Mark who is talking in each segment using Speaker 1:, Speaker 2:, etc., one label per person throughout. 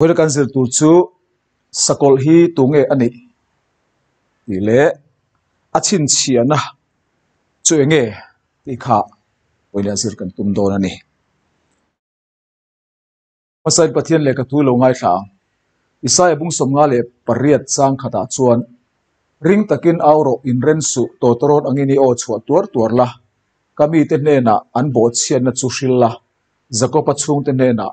Speaker 1: Vawiin kan zir tur chu sakawlh hi tunge a nih tih leh a chhinchhiahna chu enge tih kha vawiin zir kan tum dawn a ni. Hmasain Pathian lehkha thu lo ngaithla ang. Isaia bung sawmnga leh pariat chang khatah chuan, Ring takin au rawh, inren suh, tawtawrawt angin i aw chhuah tuar tuar la, ka mite hnenah an bawhchhiatna chu hril la, Jakoba chhungte hnenah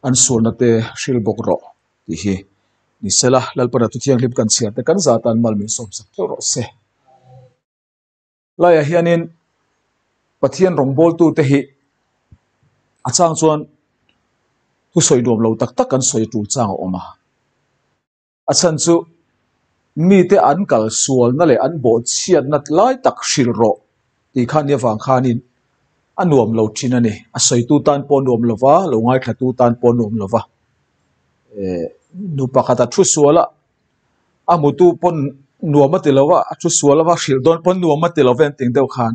Speaker 1: an sualna te hril bawk rawh tih hi ni sela, Lalpana thu thianghlim kan chhiar te kan zatan mal min sawmsak theuh rawh se. Laiah hianin Pathian rawngbawltute hi a chang chuan thusawi nuam lo tak tak kan sawi tul chang a awm a. A chhan chu mite an kal sualna leh an bawhchhiatna lai tak hrilh rawh tih kha ni avang khanin a nuam lo thin a ni. A sawitu tan pawh a nuam lo va, lo ngaithlatu tan pawh a nuam lo va. Eh nu pakhat a thu sual a, a hmutu pawn nuam a ti lo va, a thu sual a va hrilh dawn pawn nuam a ti lo ve an tih deuh khan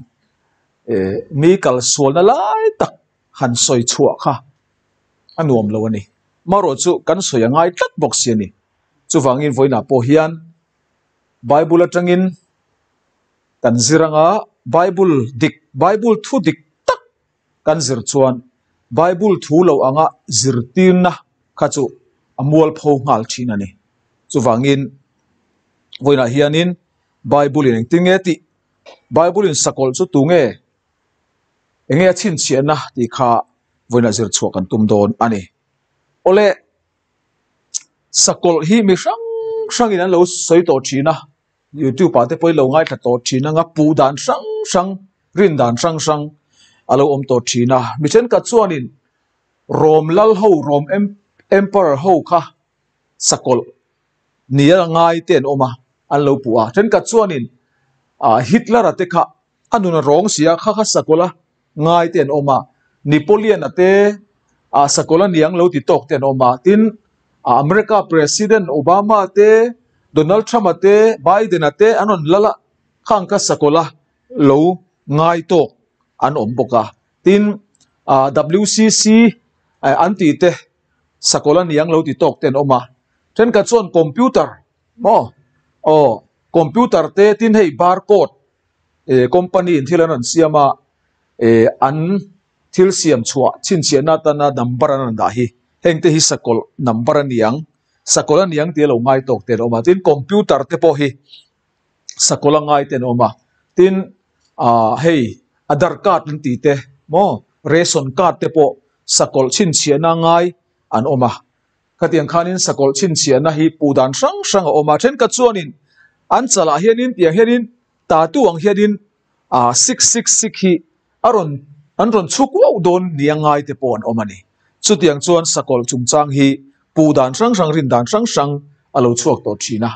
Speaker 1: eh mi kal sualna lai tak han sawi chhuah kha a nuam lo a ni. Marawh chu kan sawi a ngai tlat bawk si a ni. Chuvangin vawiinah pawh hian Bible atangin kan zir anga Bible dik, Bible thu dik tak kan zir chuan Bible thu lo anga zirtirna kha chu a mualpho nghal thin a ni. Chuvangin vawiinah hianin Bible in engtin nge tih, Bible in sakawlh chu tunge Enge a chhinchhiahna tih kha vawiinah zir chhuah kan tum dawn a ni. Awle, sakawlh hi mi hrang hrangin an lo sawi tawh thin a, YouTube ah te pawhin lo ngaithla tawh thin anga puh dan hrang hrang, rin dan hrang hrang a lo awm tawh thin a. Mi thenkhat chuanin Rom lal ho, Rom Emperor ho kha sakawlh nia ngai te an awm a, an lo puh a. Thenkhat chuanin Hitler-a te kha A nun a rawng si a, kha kha Sakawla ngai te an awm a, Napoleon-a te ah Sakawla niang lo ti tawk te an awm a, tin America President Obama te, Donald Trump-a te, Biden-a te an rawn lal a, khang kha Sakawla lo ngai tawk an awm bawk a, tin WCC an tih te Sakawla niang lo ti tawk te an awm a, thenkhat chuan computer maw aw computer te tin hei barcode eh company in thil an rawn siam a eh an thil siam chhuah chhinchhiahna atana number an rawn dah hi heng te hi sakawlh number a ni ang sakawlh a ni ang tih a lo ngai tawk te an awm a tin computer te pawh hi sakawlh a ngai te an awm a tin ah hei aadhar card an tih te maw ration card te pawh sakawlh chhinchhiahna ngai an awm a. Khatiang khanin sakawlh chhinchhiahna hi puh dan hrang hrang a awm a, thenkhat chuanin an chalah hianin tiang hianin tatu ang hianin ah sik sik sik hi a rawn an rawn chhuk uauh dawn nia ngai te pawh an awm a ni. Chutiang chuan sakawlh chungchang hi puh dan hrang hrang rin dan hrang hrang a lo chhuak tawh thin a.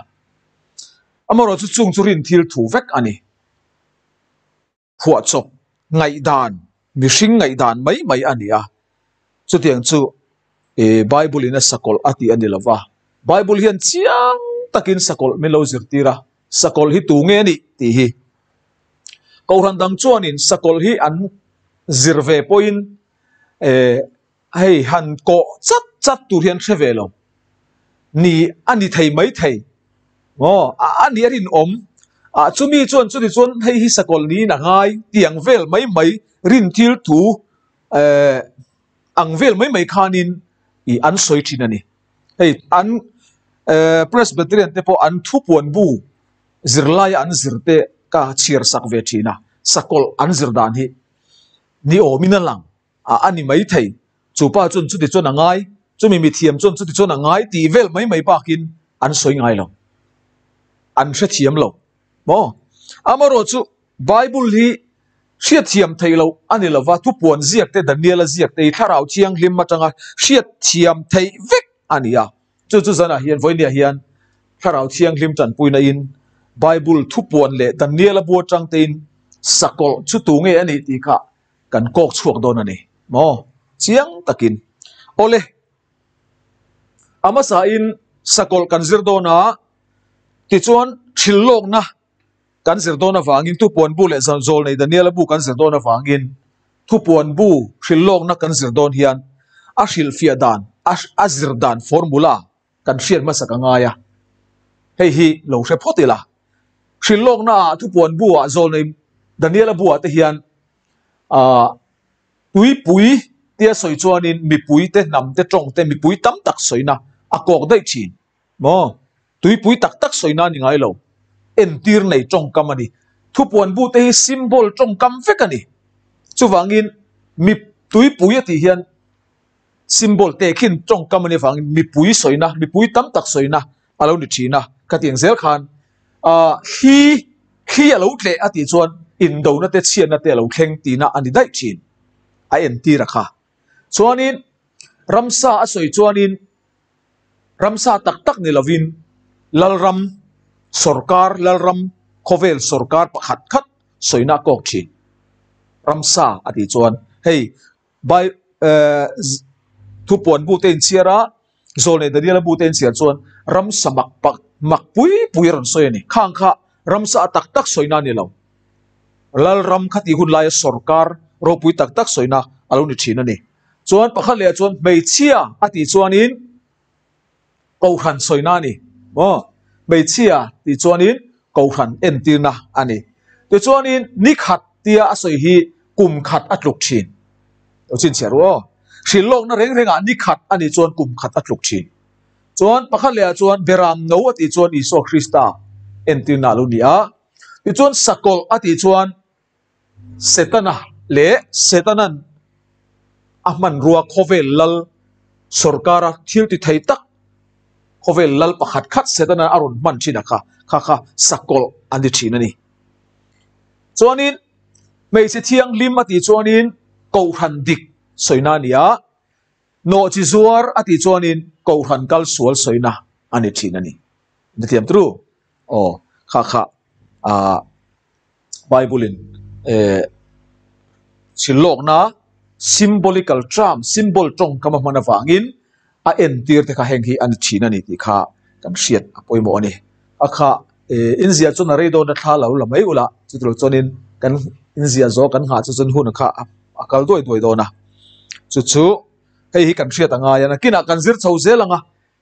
Speaker 1: Amaherawhchu chung chu rin thil thu vek a ni. Phuahchawp ngaihdan, mihring ngaihdan mai mai a ni a. Chutiang chu Bible in a sakawlh a tih a ni lo va. Bible hian chiang takin sakawlh min lo zirtir a, sakawlh hi tu nge a nih tih hi. Kohhran dang chuanin sakawlh hi an zir ve pawhin Hei han kawh chat chat tur hian hre ve lo. Ni a ni thei mai thei. Aw, a ni a rinawm. Ah, chumi chuan chuti chuan hei hi sakawlh niin a ngai tiang vel mai mai rin thil thu eh ang vel mai mai khanin ih an sawi thin a ni. Hei an eh Presbyterian te pawh an thupuan bu zirlaia an zir te ka chhiar sak ve thin a, sakawlh an zir dan hi ni awmin a lang. A a ni mai thei. Chu pa chuan chuti chuan a ngai, chumi mithiam chuan chuti chuan a ngai tih vel mai mai bakin an sawi ngai lo. An hrethiam lo. Maw? Amaherawh chu Bible hi hriatthiam theih loh a ni lova, thupuan ziak te, Daniela ziak te hi thlarau thianghlim atanga hriatthiam theih vek a ni a. Chu chu zanah hian vawinia hian thlarau thianghlim tanpuina in Bible thupuan leh Daniela bu atang tein sakawlh chu tu nge a nih tih kha Kan kawk chhuak dawn a ni maw? Chiang takin. Awle, a hmasain sakawlh kan zir dawn a, tichuan thil lawkna kan zir dawn avangin thupuan bu leh zawlnei Daniela bu kan zir dawn avangin thupuan bu thil lawkna kan zir dawn hian a hrilhfiah dan. A a zir dan formula kan hriat hmasak a ngai a, hei hi lo hre phawt ila. Hrilhlawkna ah thupuan bu ah zawlnei Daniela bu ah te hian ah tuipui tia sawi chuanin mipui te hnam te tawng te mipui tam tak sawina a kawk daih thin. Maw? Tuipui tak tak sawina a ni ngai lo. Entir nei tawngkam a ni. Thupuan bu te hi symbol tawngkam vek a ni. Chuvangin mi tuipui a tih hian Symbol te khin tawngkam a nih avangin mipui sawina, mipui tam tak sawina a lo ni thin a. Khatiang zel khan ah thli, thli a lo tleh a tih chuan indona te chhiatna te a lo thleng tihna a ni daih thin. A entir a kha. Chuanin ramsa a sawi chuanin ramsa tak tak ni lovin Lalram sawrkar, Lalram khawvel sawrkar pakhat khat sawina a kawk thin. Ramsa a tih chuan hei Bai thupuan bu te inchhiar a, Zawlnei Daniela bu te inchhiar chuan ramsa mak pak mak pui pui a rawn sawi a ni. Khang kha ramsa a tak tak sawina a ni lo. Lalram kha tih hun laia sawrkar ropui tak tak sawina a lo ni thin a ni. Chuan pakhat lehah chuan hmeichhia a tih chuanin Kohhran sawina a ni maw? Hmeichhia tih chuanin Kohhran entirna a ni. Tichuanin ni khat tia a sawi hi kum khat a tluk thin. Lo chhinchhiah ru aw. Hrilhlawkna reng rengah ni khat a nih chuan kum khat a tluk thin. Chuan pakhat lehah chuan Beram no a tih chuan Isua Krista entirna a lo ni a. Tichuan sakawlh a tih chuan Setana leh Setanan a hmanrua khawvel lal sawrkara thil ti thei tak khawvel lal pakhat khat Setana a rawn hman thin a kha kha kha sakawlh a ni thin a ni. Chuanin hmeichhe thianghlim a tih chuanin kohhran dik sawina a ni a, nawhchi zuar a tih chuanin kohhran kal sual sawina a ni thin a ni. Inthiam tru aw kha kha ah. Bible in eh chhilhlawkna symbolical term symbol tawngkam a hman avangin a entir te kha heng hi a ni thin a ni tih kha kan hriat a pawimawh a ni. A kha eh inziah chuan a rei dawn a thla lo la mai ula chutilo chuanin kan inziah zawh kan nghah chu chuan hun kha a kal duai duai dawn a chu chu hei hi kan hriat a ngai a nakinah kan zir chho zel ang a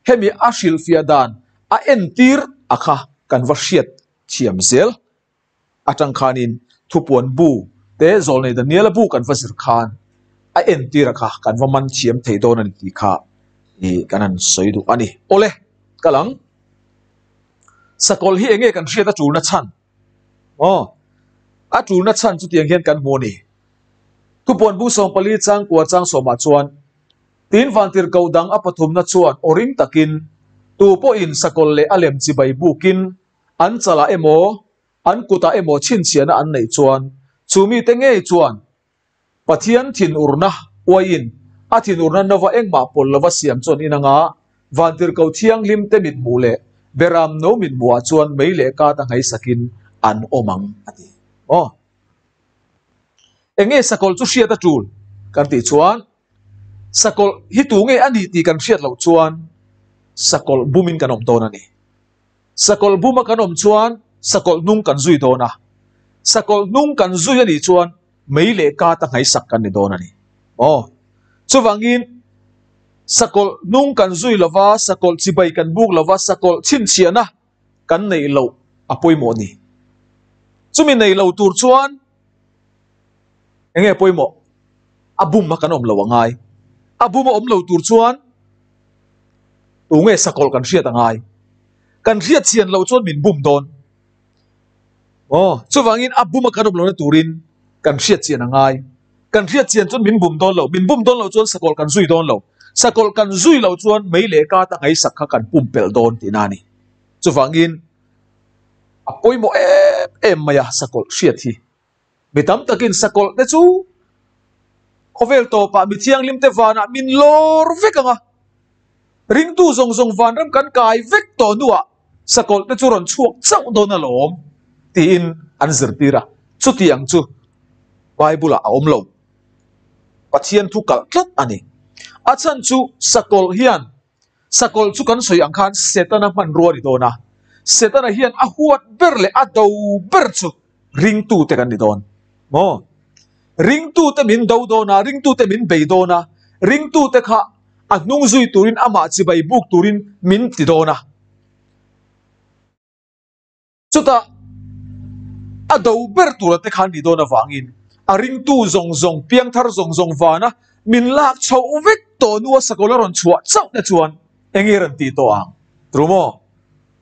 Speaker 1: hemi a hrilhfiah dan a entir a kha kan va hriat thiam zel atang khanin thupuan bu te zawlnei Daniela bu kan va zir khan a entir a kha kan va man thiam thei dawn a ni tih kha ih kan han sawi duh a ni. Awle kal ang. Sakawlh hi enge kan hriat a tulna chhan? Aw a tulna chhan chutiang hian kan hmu a ni. Thupuan bu 14 chang kua chang sawmah chuan tin vantirhkoh dang a pathumna chuan aw ring takin tu pawhin sakawlh leh a lem chibai bukin An chalah emaw, an kutah emaw chhinchhiahna an neih chuan chu mite ngei chuan Pathian thinurna uaiin a thinurna nova engmah pawlh lova siam chuan in anga vantirhko thianghlimte mithmuh leh beram no mithmuhah chuan mei leh kat a nghaisakin an awm ang a ti. Aw. Enge sakawlh chu hriat a tul kan tih chuan Sakawlh hi tu nge a nih tih kan hriat loh chuan sakawlh bumin kan awm dawn a ni. Sakawlh buma kan awm chuan sakawlh hnung kan zui dawn a, sakawlh hnung kan zui a nih chuan mei leh kata nghaisak kan ni dawn a ni. Aw, chuvangin sakawlh hnung kan zui lova, sakawlh chibai kan buk lova, sakawlh chhinchhiahna kan neih loh a pawimawh a ni. Chumi nei lo tur chuan Eng nge pawimawh? A bum a kan awm lo a ngai. A bum a awm lo tur chuan tu nge sakawlh kan hriat a ngai. Kan hriat chian loh chuan min bum dawn. Aw, chuvangin a bum a kan awm lohna turin kan hriat chian a ngai. Kan hriat chian chuan min bum dawn lo. Min bum dawn loh chuan sakawlh kan zui dawn lo. Sakawlh kan zui loh chuan mei leh kata ngaihsak kha kan pumpelh dawn tihna a ni. Chuvangin a pawimawh em em mai a sakawlh hriat hi. Mi tam takin sakawlh te chu khawvel tawpah mi thianghlim te vanah min lawr vek ang a, ringtu zawng zawng vanram kan kai vek tawh hnuah sakawlh te chu rawn chhuak chauh dawn alawm tiin an zirtir a, chutiang chu Bible ah a awm lo. Pathian thu kalh tlat a ni. A chhan chu sakawlh hian Sakawlh chu kan sawi ang khan Setana hmanrua a ni dawn a, Setana hian a huat ber leh a do ber chu ringtute kan ni dawn maw? Ringtute min do dawn a, ringtute min bei dawn a, ringtute kha a hnung zui turin amah chibai buk turin min ti dawn a. Chutah a do ber tura te khan nih dawn avangin a ringtu zawng zawng, piangthar zawng zawng vana min lak chhoh vek tawh hnua sakawlh a rawn chhuah chauh te chuan enge rawn tih tawh ang? Rumaw,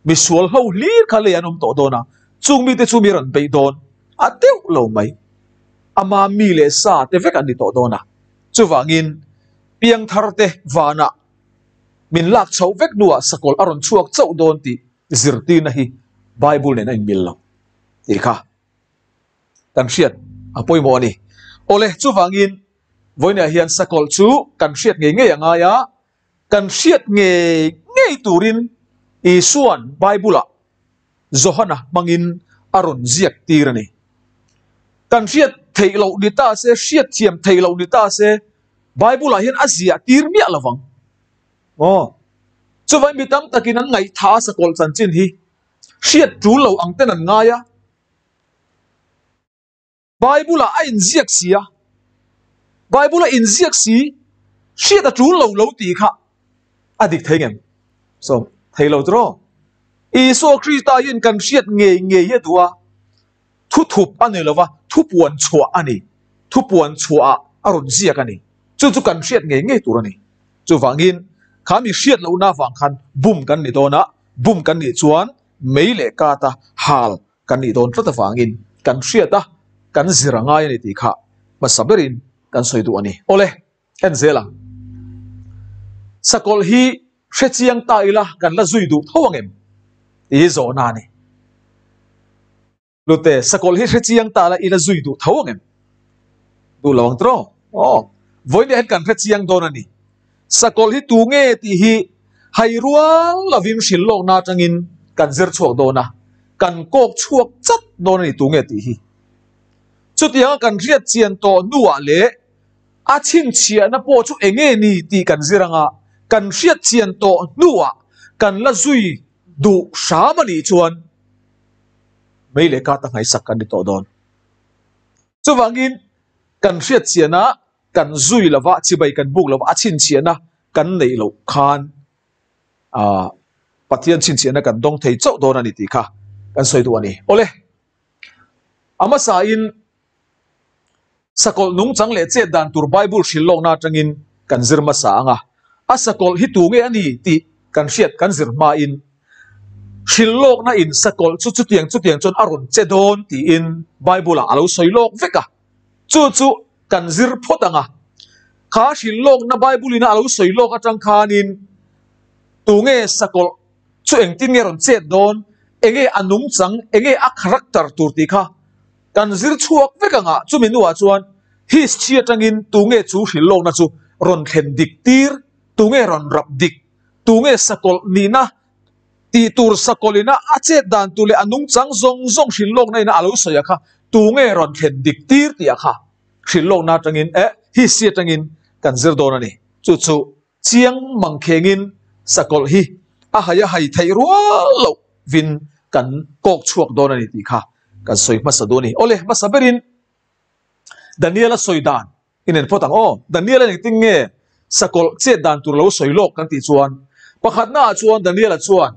Speaker 1: misual ho hlir kha lei an awm tawh dawn a, chung mite chu mi rawn beih dawn a deuh lo mai. Ama mi leh sa te vek an ni tawh dawn a, chuvangin piangthar te vanah min lak chhoh vek hnuah sakawlh a rawn chhuak chauh dawn tih zirtirna hi Bible nen a inmil lo tih kha kan hriat a pawimawh a ni. Awle, chuvangin vawiinah hian sakawlh chu kan hriat ngei ngei a ngai a, kan hriat ngei ngei turin Isua'n Bible-ah Johana hmangin a rawn ziak tir a ni. Kan hriat theih loh ni ta se, hriat thiam theih loh ni ta se, Bible-ah hian a ziah tir miah lo vang. Aw, chuvai mi tam takin an ngaihthah a sakawlh chanchin hi hriat tul lo ang ten an ngai a. Bible-ah a inziak si a, Bible-a inziak si hriat a tul lo lo tih kha a dik thei ngem? Sawm thei lo tiraw? Isua Krista hian kan hriat ngei ngei hi a duh a, thu thup a ni lova, thu puan chhuah a ni. Thu puan chhuahah a rawn ziak a ni. Chu chu kan hriat ngei ngei tur a ni. Chuvangin, kha mi hriat lohna avang khan bum kan ni dawn a, bum kan nih chuan mei leh kata hal kan nih dawn tlat avangin kan hriat a, kan zir a ngai a ni tih kha hmasa berin kan sawi duh a ni. Awle, en zel ang. Sakawlh hi hre chiang ta ila kan la zui duh tho ang em? Tih hi zawhna a ni. Lute, sakawlh hi hre chiang ta la ila zui duh tho ang em? Duh lo ang tiraw? Aw, vawiin hian kan hre chiang dawn a ni. Sakawlh hi tu nge tih hi hai rual lovin hrilh lawkna atangin kan zir chhuak dawn a, kan kawk chhuak chat dawn a ni tu nge tih hi. Chutianga kan hriat chian tawh hnuah leh a chhinchhiahna pawh chu eng nge ni tih kan zir anga kan hriat chian tawh hnuah kan la zui duh hram a nih chuan mei leh kata nghaisak kan ni tawh dawn. Chuvangin kan hriat chiana kan zui lova, chibai kan buk lova, a chhinchhiahna kan neih loh khan ah Pathian chhinchhiahna kan dawng thei chauh dawn a ni tih kha kan sawi duh a ni. Awle, a hmasain sakawlh nungchang leh chet dan tur Bible hrilh lawkna atangin kan zir hmasa ang a, a sakawlh hi tu nge a ni tih kan hriat kan zir hmain hrilh lawkna in sakawlh chu chutiang chutiang chuan a rawn che dawn tiin Bible ah a lo sawi lawk vek a. Chu chu kan zir phawt ang a, kha hrilh lawkna Bible ina a lo sawi lawk atang khanin tunge sakawlh chu engtin nge rawn chet dawn, enge a nungchang, enge a character tur tih kha kan zir chhuak vek ang a, chumi hnuah chuan history atangin tunge chu hrilh lawkna chu rawn thlen dik tir, tunge rawn rap dik, tunge sakawlh nihna Tih tur sakawlh ina a chet dan tur leh a nungchang zawng zawng hrilh lawkna ina a lo sawi a kha tunge rawn thlen dik tir tih a kha hrilh lawkna atangin eh history atangin kan zir dawn a ni. Chu chu chiang mangkhengin sakawlh hi a hai a hai theih rual loh vin kan kawk chhuak dawn a ni tih kha kan sawi hmasa duh a ni. Awle hmasa berin Daniel-a sawi dan Inen phawt ang aw. Daniel-a engtin nge sakawlh chet dan tur lo sawi lawk kan tih chuan, pakhatnaah chuan Daniel-a chuan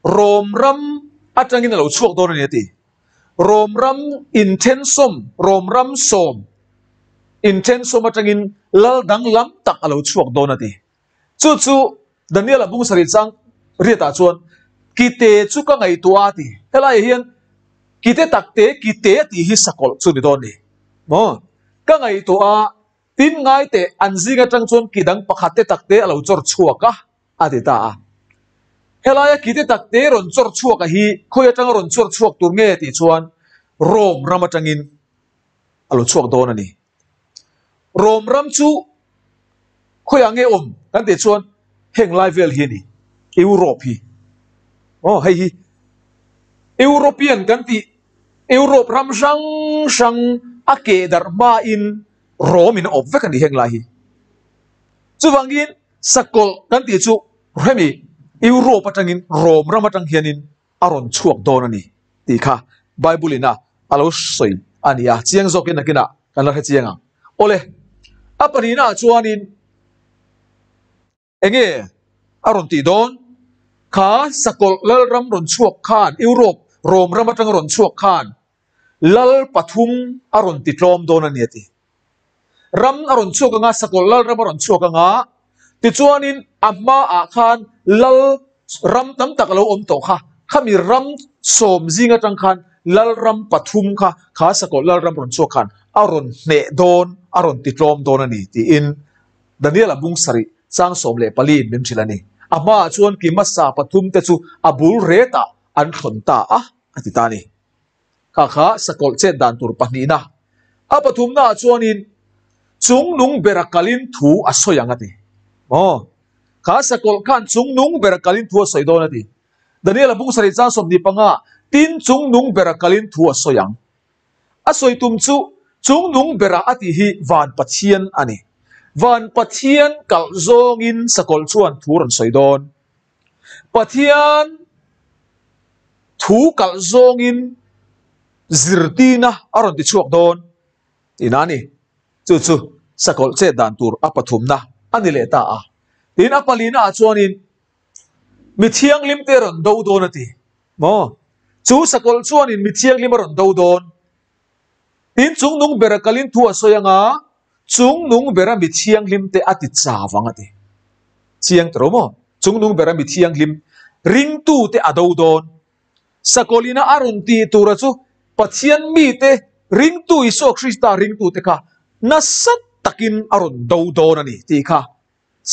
Speaker 1: Rom ram atangin a lo chhuak dawn a ni a ti. Rom ram inthensawm, Rom ram sawm inthensawm atangin lal danglam tak a lo chhuak dawn a ti. Chu chu Daniel-a bung sarih chang riatah chuan kite chu ka ngaihtuah a ti. Helaiah hian kite takte kite a tih hi sakawlh chu ni dawn ni maw? Ka ngaihtuah a, tin ngai teh an zing atang chuan ki dang pakhat te takte a lo chawr chhuak a, a ti ta a. Helaia kite takte rawn chawr chhuak a hi khawi atanga rawn chawr chhuak tur nge tih chuan Rome ram atangin a lo chhuak dawn a ni. Rom ram chu khawiah nge awm kan tih chuan heng lai vel hi a ni, Europe hi. Aw hei hi European kan tih Europe ram hrang hrang a keh darh hmain Rom in a awp vek a ni heng lai hi. Chuvangin sakawlh kan tih chu hemi Europe atangin Rom ram atang hianin a rawn chhuak dawn a ni tih kha Bible in a a lo sawi a ni a, chiang zawkin nakinah kan la hre chiang ang. Awle, a pahnihnaah chuanin. Enge a rawn tih dawn? Kha sakawlh lalram rawn chhuak khan, Europe, Rome ram atanga rawn chhuak khan lal pathum a rawn ti tlawm dawn a ni a ti. Ram a rawn chhuak anga, sakawlh lalram a rawn chhuak anga, tichuanin a hmaah khan lal ram tam tak a lo awm tawh kha, khami ram sawm zing atang khan lalram pathum kha, kha sakawlh lalram rawn chhuak khan a rawn hneh dawn, a rawn ti tlawm dawn a ni tiin Daniel-a bung sarih chang 14 in min hrilh a ni. A hmaah chuan ki hmasa pathum te chu a bul retah an thlawn ta a, a ti ta a ni. Kha kha sakawlh chet dan tur pahnihna. A pathumnaah chuanin chungnung bera kalin thu a sawi ang a ti. Maw? Kha sakawlh khan chungnung bera kalin thu a sawi dawn a ti. Daniel-a bung sarih chang 25, Tin chungnung bera kalin thu a sawi ang. A sawi tum chu chungnung bera a tih hi Van Pathian a ni. Van Pathian kalh zawngin sakawlh chuan thu rawn sawi dawn. Pathian thu kalh zawngin zirtina a rawn ti chhuak dawn tihna a ni. Chu chu sakawlh chet dan tur a pathumna a ni leh ta a. Tin a palina ah chuanin mi thianghlim te rawn do dawn a ti. Maw? Chu sakawlh chuanin mi thianghlim a rawn do dawn. Tin chungnung bera kalin thu a sawi anga chungnung bera mi thianghlim te a ti chau ang a ti. Chiang ta ro maw? Chungnung bera mi thianghlim ringtu te a do dawn. Sakawlh ina a rawn tih tura chu Pathian mite ringtu Isua Krista ringtu te kha nasa takin a rawn do dawn a ni tih kha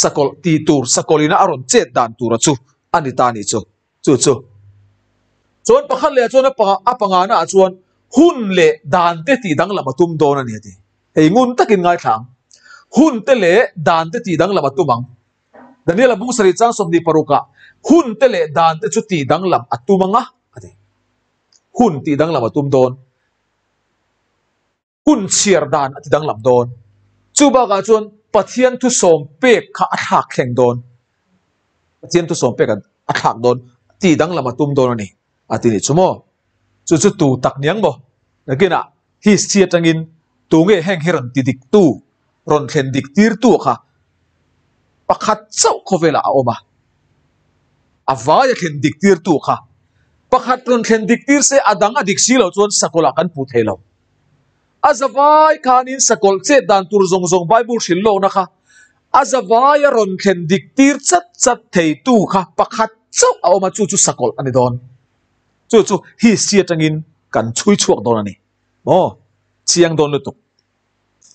Speaker 1: sakawlh tih tur sakawlh ina a rawn chet dan tura chu a ni ta a nih chu. Chu chu. Chuan pakhat leh ah chuan a panga a pangana ah chuan hun leh dan te tih danglam a tum dawn a ni a ti. Hei ngun takin ngaithla ang. Hun te leh dan te tih danglam a tum ang. Daniel-a bung sarih chang 26 ah hun te leh dan te chu tih danglam a tum ang a a ti. Hun tih danglam a tum dawn. Hun chhiar dan a ti danglam dawn. Chu bakah chuan Pathian thusawm pek kha a thlak thleng dawn. Pathian thusawm pek a thlak dawn ti danglam a tum dawn a ni a ti nih chu maw. Chu chu tu tak niang maw? Nakinah history atangin tu nge heng hi rawn ti dik tu, rawn thlen dik tir tu kha pakhat chauh khawvelah a awm a. A vai a thlen dik tir tu kha pakhat rawn thlen dik tir se a dang a dik si lo chuan sakawlh ah kan hmu thei lo. A zavai khanin sakawlh chet dan tur zawng zawng Bible hrilh lawkna kha a zavai a rawn thlen dik tir chat chat thei tu kha pakhat chauh a awm a, chu chu sakawlh a ni dawn. Chu chu history atangin kan chhui chhuak dawn a ni. Maw? Chiang dawn lutuk.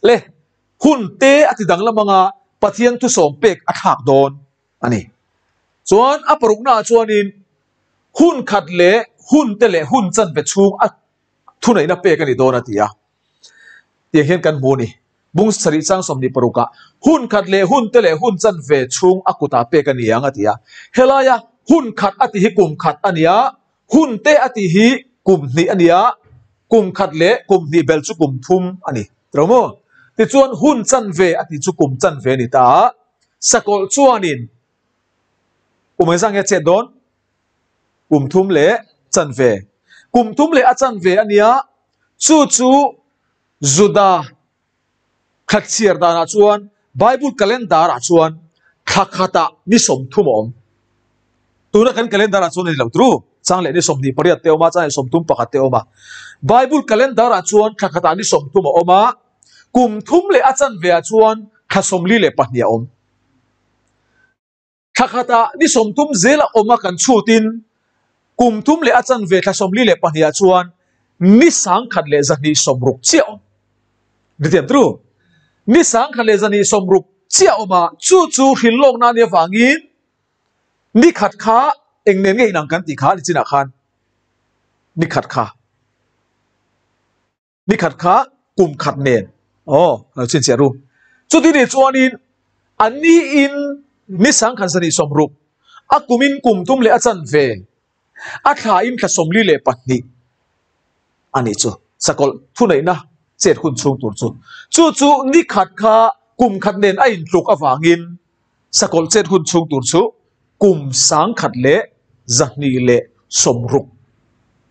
Speaker 1: Le, hun te a ti danglam anga Pathian thusawm pek a thlak dawn a ni. Chuan a paruknaah chuanin hun khat leh hun te leh hun chanve chhung a thuneihna pek a ni dawn a ti a. Tiang hian kan hmu a ni. Bung sarih chang 26 ah hun khat leh hun te leh hun chanve chhung a kutah pek a ni ang a ti a. Helaia hun khat a tih hi kum khat a ni a, hun te a tih hi kum hnih a ni a, kum khat leh kum hnih bel chu kum thum a ni. Tiro maw? Tichuan hun chanve a tih chu kum chanve a ni ta a. Sakawlh chuanin kum engzah nge a chet dawn? Kum thum leh chanve. Kum thum leh a chanve a nia, chu chu Juda thla chhiar danah chuan Bible calendar ah chuan thla khatah ni 30 a awm. Tuna kan calendar ah chuan a ni lo tru, chang leh ni 28 te a awm a, chang leh 31 te a awm a. Bible calendar ah chuan thla khatah ni 30 a awm a, kum thum leh a chanve ah chuan thla 42 a awm. Thla khatah ni 30 zel a awm a kan chhutin kum thum leh a chanve thla 42 ah chuan ni 1260 chiah awm. Ni tiam tru. Ni 1260 chiah awm a, chu chu hrilhlawkna a nih avangin ni khat kha eng nen nge inang kan tih kha ni chinah khan ni khat kha. Ni khat kha kum khat nen aw lo chhinchhiah ru. Chuti ni chuanin a niin ni 1260 a kumin kum tum leh a chanve a thlain thla 42 a nih chu sakawlh thuneihna chet hun chhung tur chu. Chu chu ni khat kha kum khat nen a intluk avangin sakawlh chet hun chhung tur chu kum 1260 a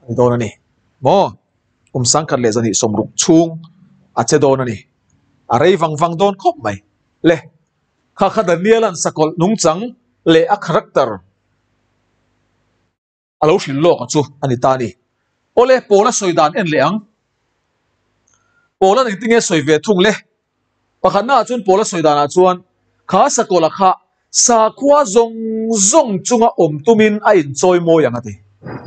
Speaker 1: ni dawn a ni. Maw? Kum 1260 chhung a che dawn a ni. A rei vang vang dawn khawp mai. Le. Kha kha Daniela'n sakawlh nungchang leh a character a lo hrilh lawk a chu a ni ta a ni. Awle, Paula sawi dan en leh ang. Paula'n engtinge sawi ve thung le? Pakhatnaah chuan Paula sawi danah chuan kha sakawlha kha sakhua zawng zawng chunga awm tumin a inchawi mawi ang a ti.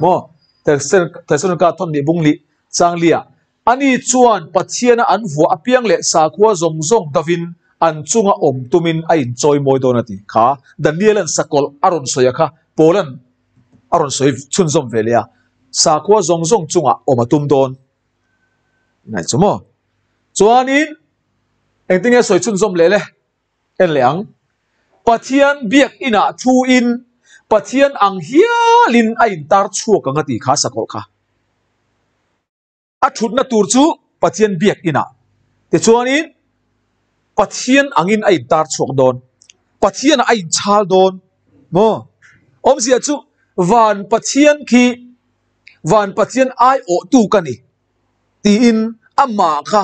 Speaker 1: Maw? Thessalonika thawnhnih bunglih changlia Ani chuan Pathiana an vuah apiang leh sakhua zawng zawng dovin an chunga awm tumin a inchawi mawi dawn a ti. Kha Daniela'n sakawlh a rawn sawi a kha Paula'n a rawn sawi chhunzawm ve leh a, sakhua zawng zawng chungah awm a tum dawn. Ngaih chu maw? Chuanin engtinge sawi chhunzawm leh le? En leh ang. Pathian biak inah thuin Pathian ang hialin a intar chhuak ang a ti kha sakawlh kha. A thutna tur chu Pathian biak inah. Tichuanin Pathian angin a intar chhuak dawn. Pathianah a inchhal dawn. Maw? Awmzia chu van Pathian khi van Pathian aiawhtu ka ni tiin amah kha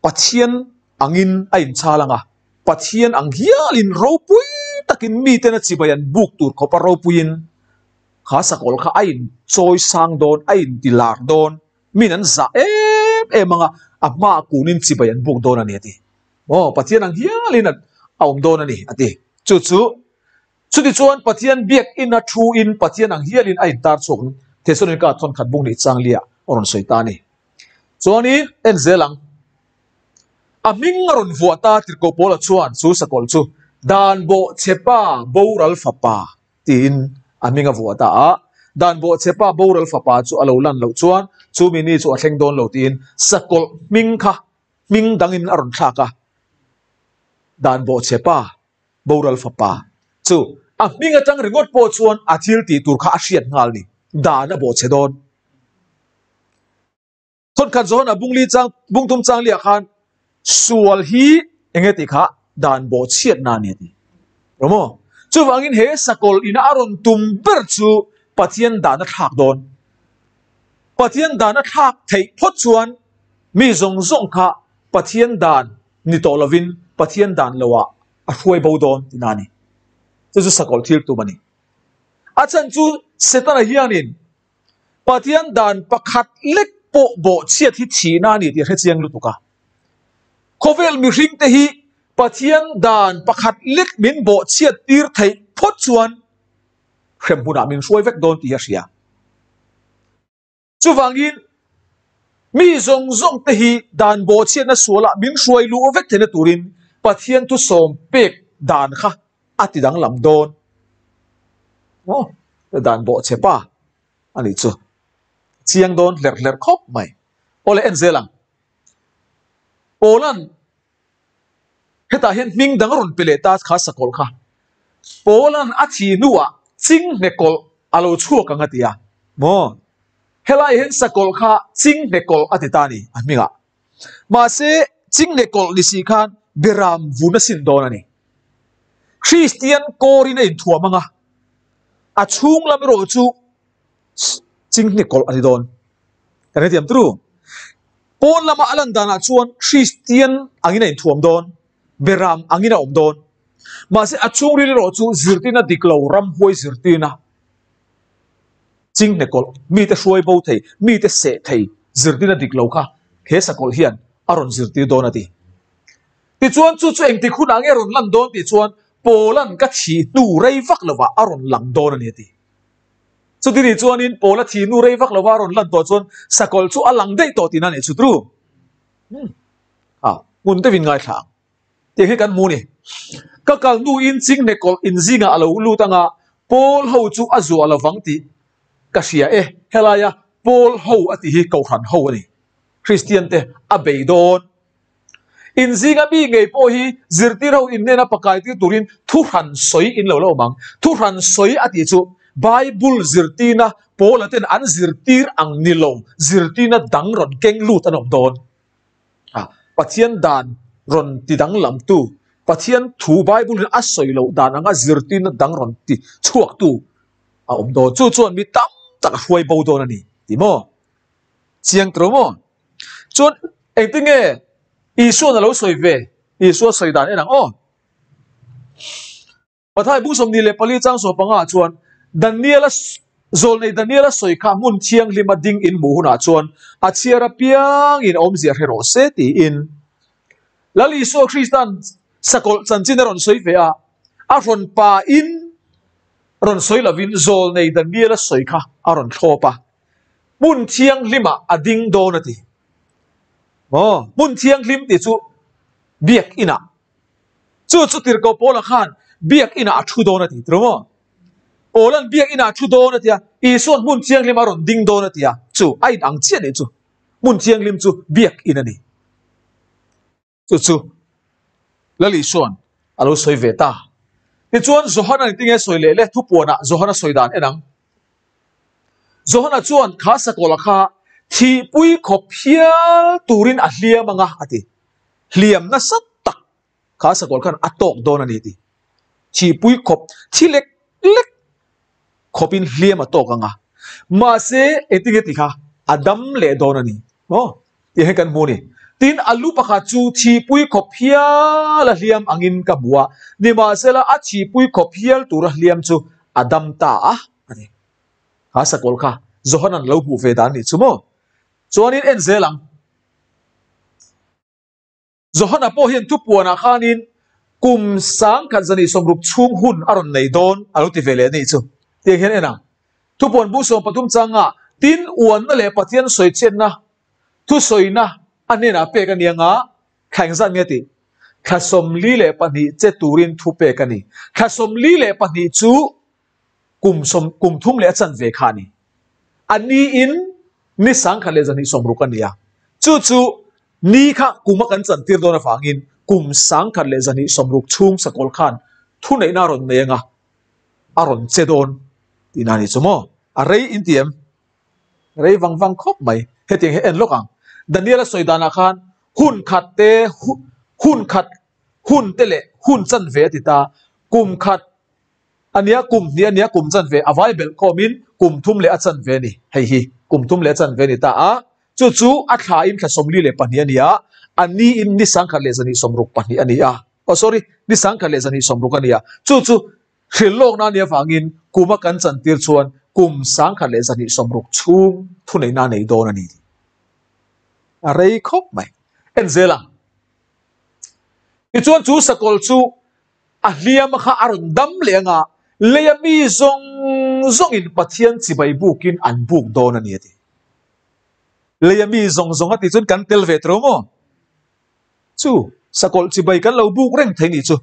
Speaker 1: Pathian angin a inchhal ang a. Pathian ang hialin ropui takin miten a chibai an buk tur khawpa ropuiin Kha sakawlh kha a in chawi sang dawn, a in ti lar dawn, min an zah em em ang a, a hmaah kunin chibai an buk dawn a ni a ti. Aw, Pathian ang hialin a awm dawn a ni a ti. Chu chu, chuti chuan Pathian biakina thuin Pathian ang hialin a intar chhuak ang, Thesalonika thawnkhat bung nih changlia a rawn sawi ta a ni. Chuanin en zel ang. A hming a rawn vuah ta Tirhkoh Paula chuan chu sakawlh chu Dan bawhchhepa boral fapa tiin a hming a vuah ta a, dan bawhchhepa boral fapa chu a lo lan loh chuan chu mi ni chu a thleng dawn lo tiin sakawlh hming kha hming dangin a rawn thlak a, dan bawhchhepa boral fapa chu a hming atang ringawt pawh chuan a thil tih tur kha a hriat nghal ni, dan a bawhchhe dawn. Thawnkhat zawn a bungli chang bungtum chang liah khan sual hi enge tih kha dan bawh chhiatna a ni a ti. Rawh maw? Chuvangin he sakawl ina a rawn tum ber chu Pathian dan a thlak dawn. Pathian dan a thlak theih phawt chuan mi zawng zawng kha Pathian dan ni tawh lovin Pathian dan loah a hruai bo dawn tihna a ni. Chu chu sakawl thil tum a ni. A chhan chu Setana hianin Pathian dan pakhat lek pawh bawhchhiat hi thihna a ni tih a hre chiang lutuk a. Khawvel mihringte hi Pathian dan pakhat lek min bawhchhiat tir theih phawt chuan hrem hunah min hruai vek dawn tih hi a hria. Chuvangin mi zawng zawng te hi dan bawhchhiatna sualah min hruai luh vek theihna turin Pathian thusawm pek dan kha a ti danglam dawn. Aw, dan bawh che pa a nih chu. Chiang dawn hlerh hlerh khawp mai. Aw le en zel ang. Paula'n hetah hian hming dang a rawn pe leh ta kha sakawlh kha. Paula'n a thi hnuah chinghne kawlh a lo chhuak ang a ti a. Maw? Helai hian sakawlh kha chinghne kawlh a ti ta a ni a hmingah. Mahse, chinghne kawlh ni si khan beram vun a sin dawn a ni. Kristian kawrin a inthuam ang a, a chhung lam erawh chu chinghne kawlh a ni dawn. Kan hrethiam tru. Pawn lama a lan danah chuan Kristian angin a inthuam dawn, beram angin a awm dawn. Mahse, a chhungril erawh chu zirtirna dik lo, ramhuai zirtirna. Chinghne kawlh, mite hruai bo thei, mite seh thei zirtirna dik lo kha he sakawlh hian a rawn zirtir dawn a ti. Tichuan chu chu engtik hunah nge rawn lan dawn tih chuan Paula'n ka thih hnu rei vak lovah a rawn lang dawn a ni a ti. Chuti nih chuanin Paula thih hnu rei vak lovah a rawn lan tawh chuan sakawlh chu a lang daih tawh tihna a nih chu tru. Ha, hmun deuhin ngaithla ang. Tiang hi kan hmu ni. Ka kal hnuin chinghne kawlh inzingah a lo lut anga Paul ho chu a zuah lovang tih ka hria e. Helaia Paul ho a tih hi Kohhran ho a ni. Kristian te a bei dawn. Inzinga mi ngei pawh hi zirtir ho innena pakai tir turin thuhran sawi in lo la awm ang. Thuhran sawi a tih chu Bible zirtirna Paula ten an zirtir ang ni lo zirtirna dang rawn keng lut an awm dawn. A, Pathian dan rawn ti danglamtu, Pathian thu Bible in a sawi loh dan anga zirtirna dang rawn ti chhuaktu a awm dawn. Chu chuan mi tam tak a hruai bo dawn a ni ti maw? Chiang tawh maw? Chuan engtin nge Isua'n a lo sawi ve? Isua sawi dan en ang aw. Mathai bung 24 chang 15 ah chuan Daniela zawlnei Daniela sawi kha hmun thianghlima ding in hmuh hunah chuan a chhiar apiangin awmzia hre rawh se tiin Lal Isua Krista'n sakawlh chanchin a rawn sawi ve a, a rawn pain rawn sawi lovin zawlnei Daniela sawi kha a rawn thlawp a, hmun thianghlimah a ding dawn a ti. Maw? Hmun thianghlim tih chu biakinah. Chu chu tirhkoh Paula khan biakinah a thu dawn a ti tiro maw? Paula'n biakinah a thu dawn a ti a, Isua'n hmun thianghlim a rawn ding dawn a ti a, chu a inang chiah nih chu. Hmun thianghlim chu biakin a ni. Chu chu Lal Isua'n a lo sawi ve ta. Tichuan Johana engtin nge sawi leh le? Thupuanah Johana sawi dan en ang. Johana chuan kha sakawlh kha thihpui khawp hial turin a hliam anga a ti. Hliam nasa tak kha sakawlh khan a tawk dawn a ni ti. Thihpui khawp thi lek lek khawpin hliam a tawk anga. Mahse engtin nge ti kha a dam leh dawn a ni maw tih hi kan hmu a ni. Tin a lu pakhat chu thihpui khawp hial a hliam angin ka hmu a, nimahsela a thihpui khawp hial tura hliam chu a dam ta a a ni. Kha sakawlh kha Johanan lo hmuh ve dan nih chu maw? Chuanin en zel ang. Johana pawh hian thupuanah khanin kum sangkhat zani sawmruk chhung hun a rawn nei dawn a lo ti ve leh anih chu. Tiang hian en ang. Thupuan bu 13 changa tin uanna leh Pathian sawichhiatna thusawina a hnenah pek a ni anga thla engzat nge tih? Thla 42 che turin thu pek a ni. Thla 42 chu kum sawm kum thum leh a chanve kha a ni. A niin ni sangkhat leh zahnih sawmruk a ni a. Chu chu ni kha kum a kan chantir dawn avangin kum sangkhat leh zahnih sawmruk chhung sakawl khan thuneihna a rawn nei anga a rawn che dawn tihna a ni chu maw? A rei in ti em? Rei vang vang khawp mai. Hetiang hi en lawk ang. Daniel a sawi danah khan hun khat te hun khat hun te leh hun chanve a ti ta. Kum khat A nia kum hnih a nia kum chanve a vai belh khawmin kum thum leh a chanve a ni. Hei hi kum thum leh a chanve a ni ta a, chu chu a thlain thla 42 a ni a, a niin ni sangkhat leh zahnih 62 a ni a. Oh sorry, ni sangkhat leh zahnih 60 a ni a. Chu chu hrilhlawkna a nih avangin kum a kan chantir chuan kum sangkhat leh zahnih 60 chhung thuneihna a nei dawn a ni. A rei khawp mai. En zel ang. Tichuan chu sakawlh chu A hliam kha a rawn dam leh anga leia mi zawng zawngin Pathian chibai bukin an buk dawn a ni a ti. Leia mi zawng zawng a tih chuan kan tel ve tawh maw? Chu sakawlh chibai kan lo buk reng thei nih chu.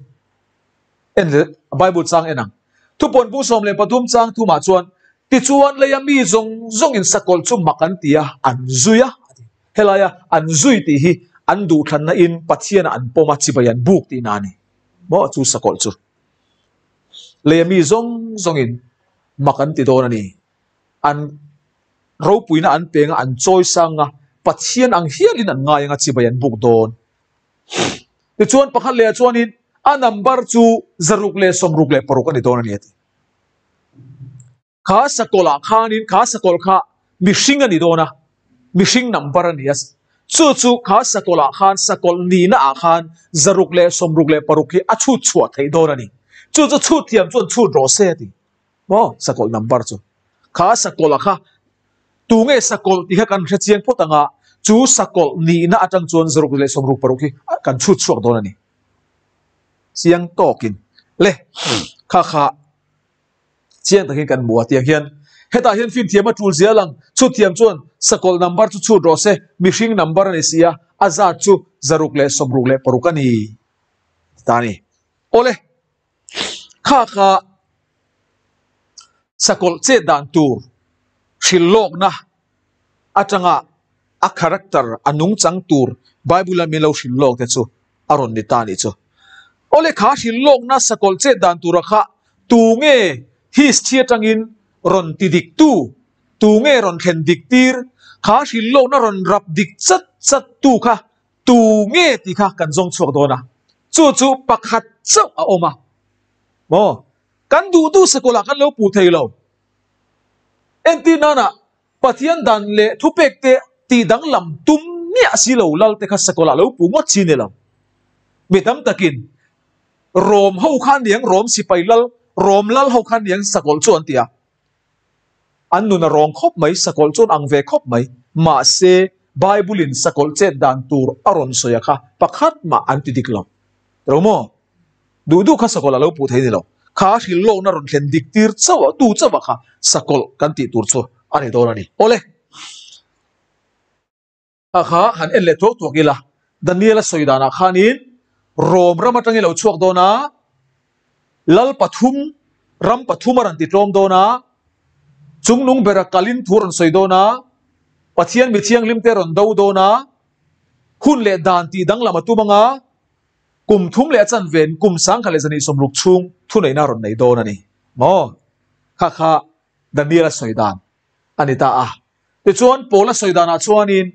Speaker 1: En leh Bible chang en ang. Thupuan bu 13 chang thumah chuan tichuan leia mi zawng zawngin sakawlh chu mak an ti a, an zui a a ti. Helaia an zui tih hi an duhthlanna in Pathianah an pawm a chibai an buk tihna a ni. Maw chu sakawlh chu leia mi zawng zawngin mak an ti dawn a ni. An ropuina an peng a, an chawi sang a, Pathian ang hialin an ngai ang a chibai an buk dawn. Tichuan pakhat lehah chuanin a number chu 666 a ni dawn a ni a ti. Kha sakawlh ah khanin kha sakawlh kha mihring a ni dawn a, mihring number a ni a. Chu chu kha sakawlh ah khan sakawlh nihna ah khan 666 hi a chhut chhuah theih dawn a ni. Chu chu chhut thiam chuan chhut rawh se a ti. Maw sakawlh number chu. Kha sakawlh ah kha tunge sakawlh tih kha kan hre chiang phawt ang a, chu sakawlh nihna atang chuan 666 hi kan chhut chhuak dawn a ni. Chiang tawkin le kha kha. Chiang takin kan hmu a tiang hian hetah hian finthiam a tul zel ang chhut thiam chuan sakawlh number chu chhut rawh se mihring number a ni si a a zat chu 666 a ni ta a ni awle kha kha sakawlh chet dan tur hrilhlawkna atanga a character a nungchang tur Bible a min lo hrilhlawk te chu a rawn ni ta nih chu. Awle kha hrilhlawkna sakawlh chet dan tura kha tu nge history atangin rawn ti dik tu, tu nge rawn thlen dik tir, kha hrilhlawkna rawn rap dik chat chat tu kha tu nge tih kha kan zawng chhuak dawn a. Chu chu pakhat chauh a awm a. Maw? Kan duh duh sakawlh ah kan lo puh thei lo. Entir nana Pathian dan leh thupek te tih danglam tum miah si lo lal te kha sakawlh ah lo puh ngawt chi ni lo. Mi tam takin Rom ho kha aniang Rom sipai lal, Rom lal ho kha aniang sakawlh chu an ti a. An nun a rawng khawp mai, sakawlh chuan ang ve khawp mai. Mahse, Bible-in sakawlh chet dan tur a rawn sawi a kha pakhat mah an ti dik lo. Ro maw? Duh duh kha sakawlh a lo puh thei ni lo. Kha hrilh lawkna rawn thlen dik tir chauh a, tu chauh a kha sakawlh kan tih tur chu a ni dawn a ni. Awle! A kha han en leh tuak tuak ila, Daniel-a sawi danah khanin Rom ram atangin lo chhuak dawn a, lal pathum, ram pathum a rawn ti tlawm dawn a, chungnung bera kalin thu a rawn sawi dawn a, Pathian mi thianghlimte a rawn do dawn a, hun leh dan tih danglam a tum anga, kum thum leh a chanven kum sangkhat leh zahnih sawmruk chhung thuneihna a rawn nei dawn a ni maw? Kha kha Daniel-a sawi dan a ni ta a. Tichuan, Paula sawi danah chuanin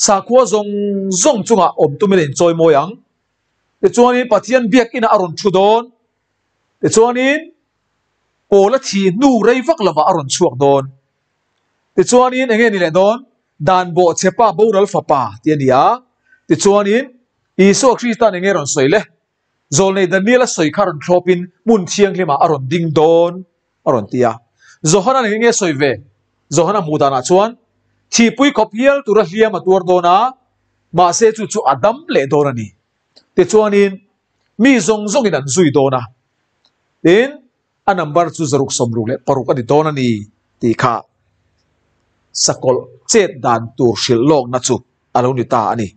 Speaker 1: sakhua zawng zawng chungah awm tumin a inchawi mawi ang. Tichuanin Pathian biakinah a rawn thu dawn. Tichuanin Paula thih hnu rei vak lovah a rawn chhuak dawn. Tichuanin eng nge ni leh dawn? Dan bawhchhepa boral fapa tih a ni a. Tichuanin Isua Krista'n eng nge rawn sawi le? Zawlnei Daniel-a sawi kha rawn thlawpin hmun thianghlimah a rawn ding dawn a rawn ti a. Johana eng nge sawi ve? Johana hmuh danah chuan thihpui khawp hial tura hliam a tuar dawn a, mahse chu chu a dam leh dawn a ni. Tichuanin mi zawng zawngin an zui dawn a, tin a number chu zaruk sawmruk leh paruk a ni dawn a ni tih kha sakawlh chet dan tur hrilh lawkna chu a lo ni ta a ni.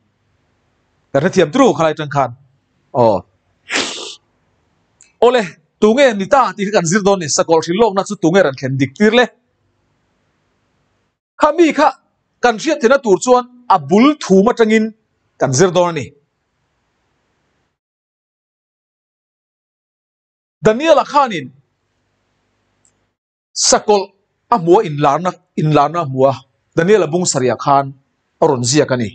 Speaker 1: Kan hrethiam turu khalai tang khan aw. Awle, tunge ni ta tih kha kan zir dawn ni, sakawlh hrilh lawkna chu tunge rawn thlen dik tir le? Kha mi kha kan hriat theihna tur chuan a bul thum atangin kan zir dawn a ni. Daniel-a khanin sakawlh a hmu a, inlarna inlarna a hmu a, Daniel-a bung sarihah khan a rawn ziak a ni.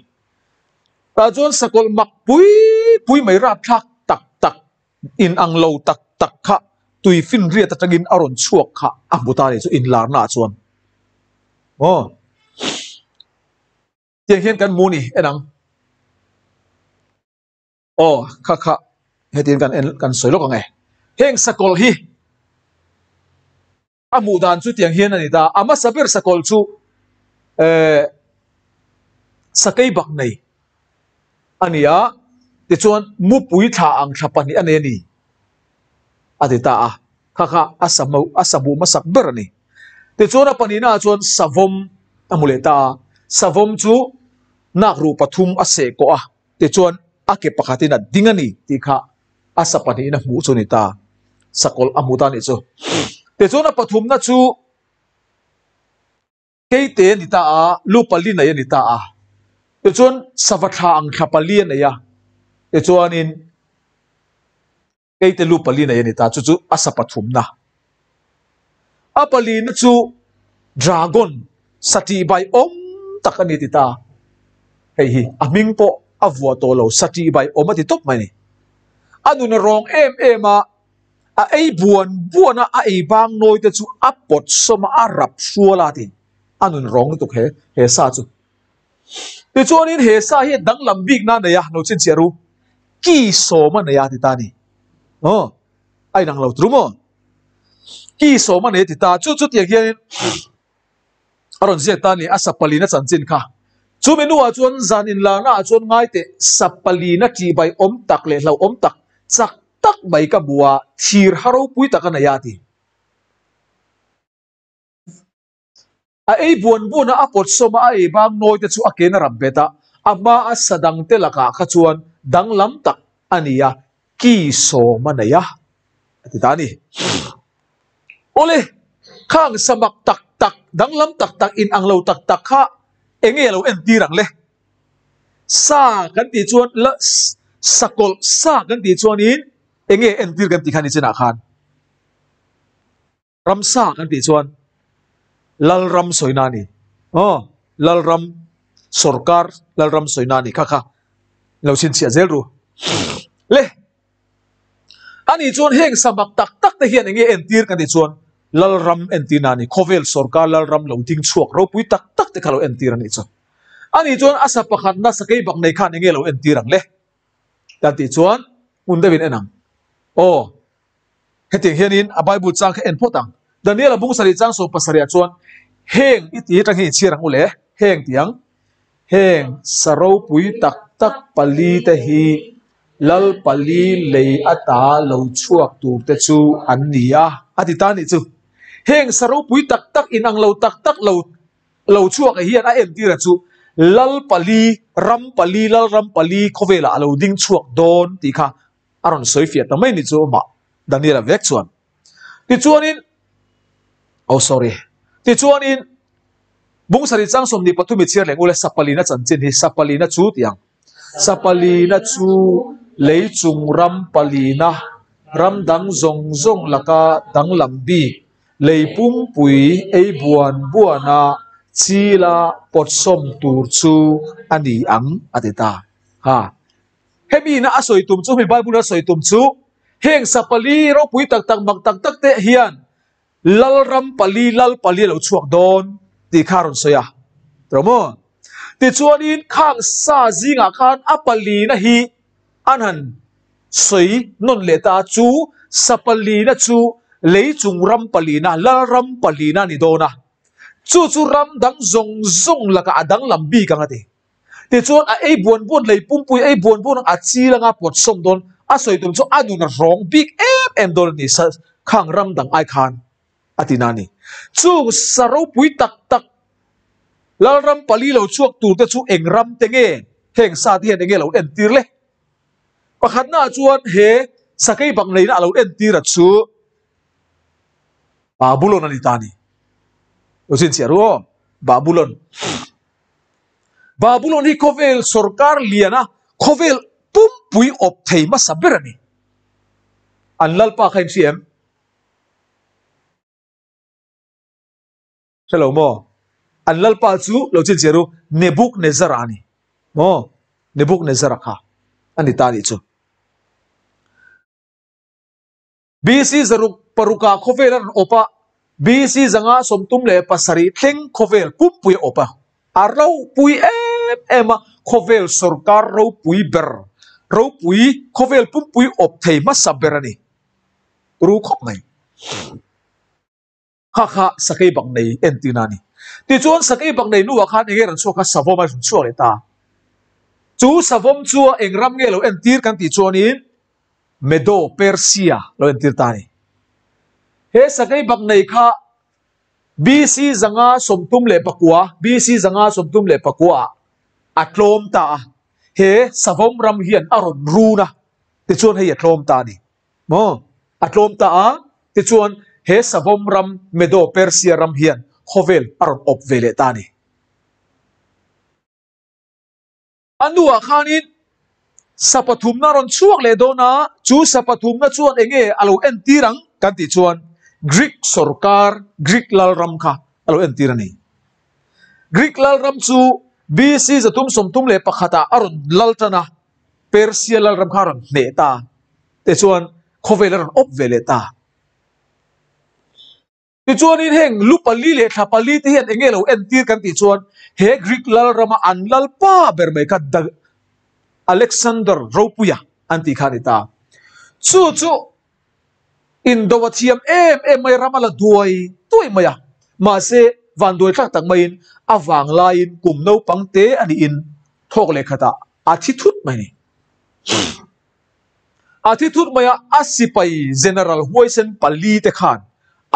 Speaker 1: Tah chuan sakawlh mak pui pui mai rapthlak tak tak, inang lo tak tak kha tui finriat atangin a rawn chhuak kha a hmu ta a ni chu inlarnaah chuan. Aw. Tiang hian kan hmu ni en ang. Aw, kha kha hetin kan en kan sawi lawk ang e. Heng sakawlh hi a hmuh dan chu tiang hian a ni ta. A hmasa ber sakawlh chu eh sakei bak nei a ni a, tichuan mupui thla ang thla pahnih a nei a ni a ti ta a. Kha kha a sa a sa hmuh hmasak ber a ni. Tichuan a pahnihnaah chuan savawm a hmu leh ta a. Savawm chu nakruh pathum a seh kawh a. Tichuan, a ke pakhatin a ding a ni tih kha a sa pahnihin a hmuh chu a ni ta. Sakawlh a hmu ta a nih chu. Tichuan, a pathumna chu keite a ni ta a, lu pali nei a ni ta a. Tichuan, sava thla ang thla pali a nei a. Tichuanin, Keite lu pali nei a ni ta, chu chu a sa pathumna. A palina chu dragon satih bai awm tak a ni ti ta. Hei hi a hming pawh a vuah tawh lo, satih bai awm a ti tawp mai a ni. A nun a rawng em em a, a ei buan buan a, a ei bang nawi te chu a pawt sawm a, a rap hrual a ti. A nun rawng lutuk he, he sa chu. Tichuanin he sa hi danglam bikna a nei a, lo chhinchhiah ru. Ki sawm a nei a ti ta a ni. Aw, a inang lo tru maw? Ki sawm a nei a ti ta. Chu chutiang hianin a rawn ziak ta a ni, a sa palina chanchin kha. Chumi hnuah chuan zan inlarnaah chuan ngai teh sa palina ṭihbai awm tak leh hlauhawm tak, chak tak mai ka hmu a, thir ha ropui tak a nei a a ti. A ei buan buan a, a pawt sawm a, a ei bang nawi te chu a ken a rap bet a, a hma a sa dang te lakah kha chuan danglam tak a ni a, ki sawm a nei a, a ti ta a ni. Awle, khang sa mak tak tak, danglam tak tak, in ang lo tak tak kha eng nge a lo entir ang le? Sa kan tih chuan, la, sakawlh sa kan tih chuanin eng nge entir kan tih kha ni chinah khan? Ramsa kan tih chuan Lalram sawina a ni. Aw, Lalram, sawrkar Lalram sawina a ni kha kha lo chhinchhiah zel ru. Le, ani chuan heng samak tak tak te hian enge entir kan tih chuan Lalram entirna a ni. Khawvel sawrkar Lalram lo ding chhuak ropui tak tak te kha lo entir a nih chu. Ani chuan a sa pakhatna sakei bak nei khan enge lo entir ang le? Kan tih chuan hmun deuhin en ang. Aw, hetiang hianin a Bible chang kha en phawt ang. Daniel-a bung sarih chang 70 ah chuan heng i tih atang hian i chhiar ang u le, heng tih ang. Heng sa ropui tak tak pali te hi lal pali lei ata lo chhuak tur te chu an ni a, a ti ta a nih chu. Heng sa ropui tak tak inang lo tak tak lo lo chhuak ah hian a entir a chu lal pali, ram pali, lal ram pali khawvelah a lo ding chhuak dawn tih kha a rawn sawi fiah ta mai ni chu amah Daniel-a vek chuan. Tichuanin, oh sorry, tichuanin bung sarih chang 23 i chhiar leh ngul e Sapalina chanchin hi, Sapalina chu tih ang. Sapalina chu lei chung ram palina, ram dang zawng zawng laka danglam bik, lei pumpui ei buan buana chila pawtsawm tur chu a ni ang a ti ta. Ha. Hemi ina a sawi tum chu, hemi Bible a sawi tum chu, heng sa pali ropui tak tak mak tak tak te hian lal ram pali, lal pali a lo chhuak dawn tih kha a rawn sawi a. Tawh maw? Tichuanin khang sa zingah khan a palina hi an han sawi nawn leh ta a, chu sa palina chu lei chung ram palina, lal ram palina a ni dawn a. Chu chu ram dang zawng zawng lakah a danglam bik ang a ti. Tichuan a ei buan buan lei pumpui ei buan buan a chil anga pawt sawm dawn a sawi tum chu a nun a rawng bik em em dawn a ni sa khang ram dang ai khan a ti na a ni. Chung sa ropui tak tak Lalram pali lo chhuak tur te chu eng ram te nge heng sa te hian enge lo entir le? Pakhatna ah chuan he sakei bang neihna a lo entir a chu Babulon a ni ta a ni. Lo chhinchhiah ru aw, Babulon. Babulon hi khawvel sorkar liana khawvel pumpui awp thei hmasa ber a ni. An lalpa kha in hria em? Hre lo maw? An lalpa chu lo chinchhiah ru Nebuknezara a ni. Maw? Nebuknezara kha a ni ta a nih chu. BC 606 ah khawvel a rawn awp a, BC 537 thleng khawvel pumpui a awp a. A ropui em em a, khawvel sorkar ropui ber, ropui khawvel pumpui awp thei hmasa ber a ni. Ru khawp mai. Kha kha sakei bak nei entirna a ni. Tichuan sakei bak nei nuah khan enge rawn chhuak a, savawm a rawn chhuak leh ta. Chu savawm chu eng ram nge lo entir kan tih chuanin Medo, Persia lo entir ta a ni. He sakei bak nei kha BC 534, BC 534 ah a tlawm ta a. He savawm ram hian a rawn run a, tichuan hei a tlawm ta a ni. Maw? A tlawm ta a, tichuan he savawm ram Medo-Persia ram hian khawvel a rawn awp ve leh ta a ni. A hnuah khanin sa pathumna a rawn chhuak leh dawn a, chu sa pathumna chuan eng nge a lo entir ang kan tih chuan Greek sorkar, Greek lalram kha a lo entir a ni. Greek lalram chu BC 331 ah a rawn lal tan a, Persia lalram kha a rawn hneh ta te chuan khawvel a rawn awp ve leh ta. Tichuanin heng lu pali leh thla pali te hian eng nge lo entir kan tih chuan he Greek lalrama an lalpa ber mai kha Alexander Ropuia an tih kha a ni ta. Chu chu Indo a thiam em em mai, ram a la duai duai mai a. Mahse, van duai thlak tak maiin a vang laiin kum naupang te a niin thawk leh khatah a thi thut mai a ni. A thi thut mai a, a sipai General huaisen pali te khan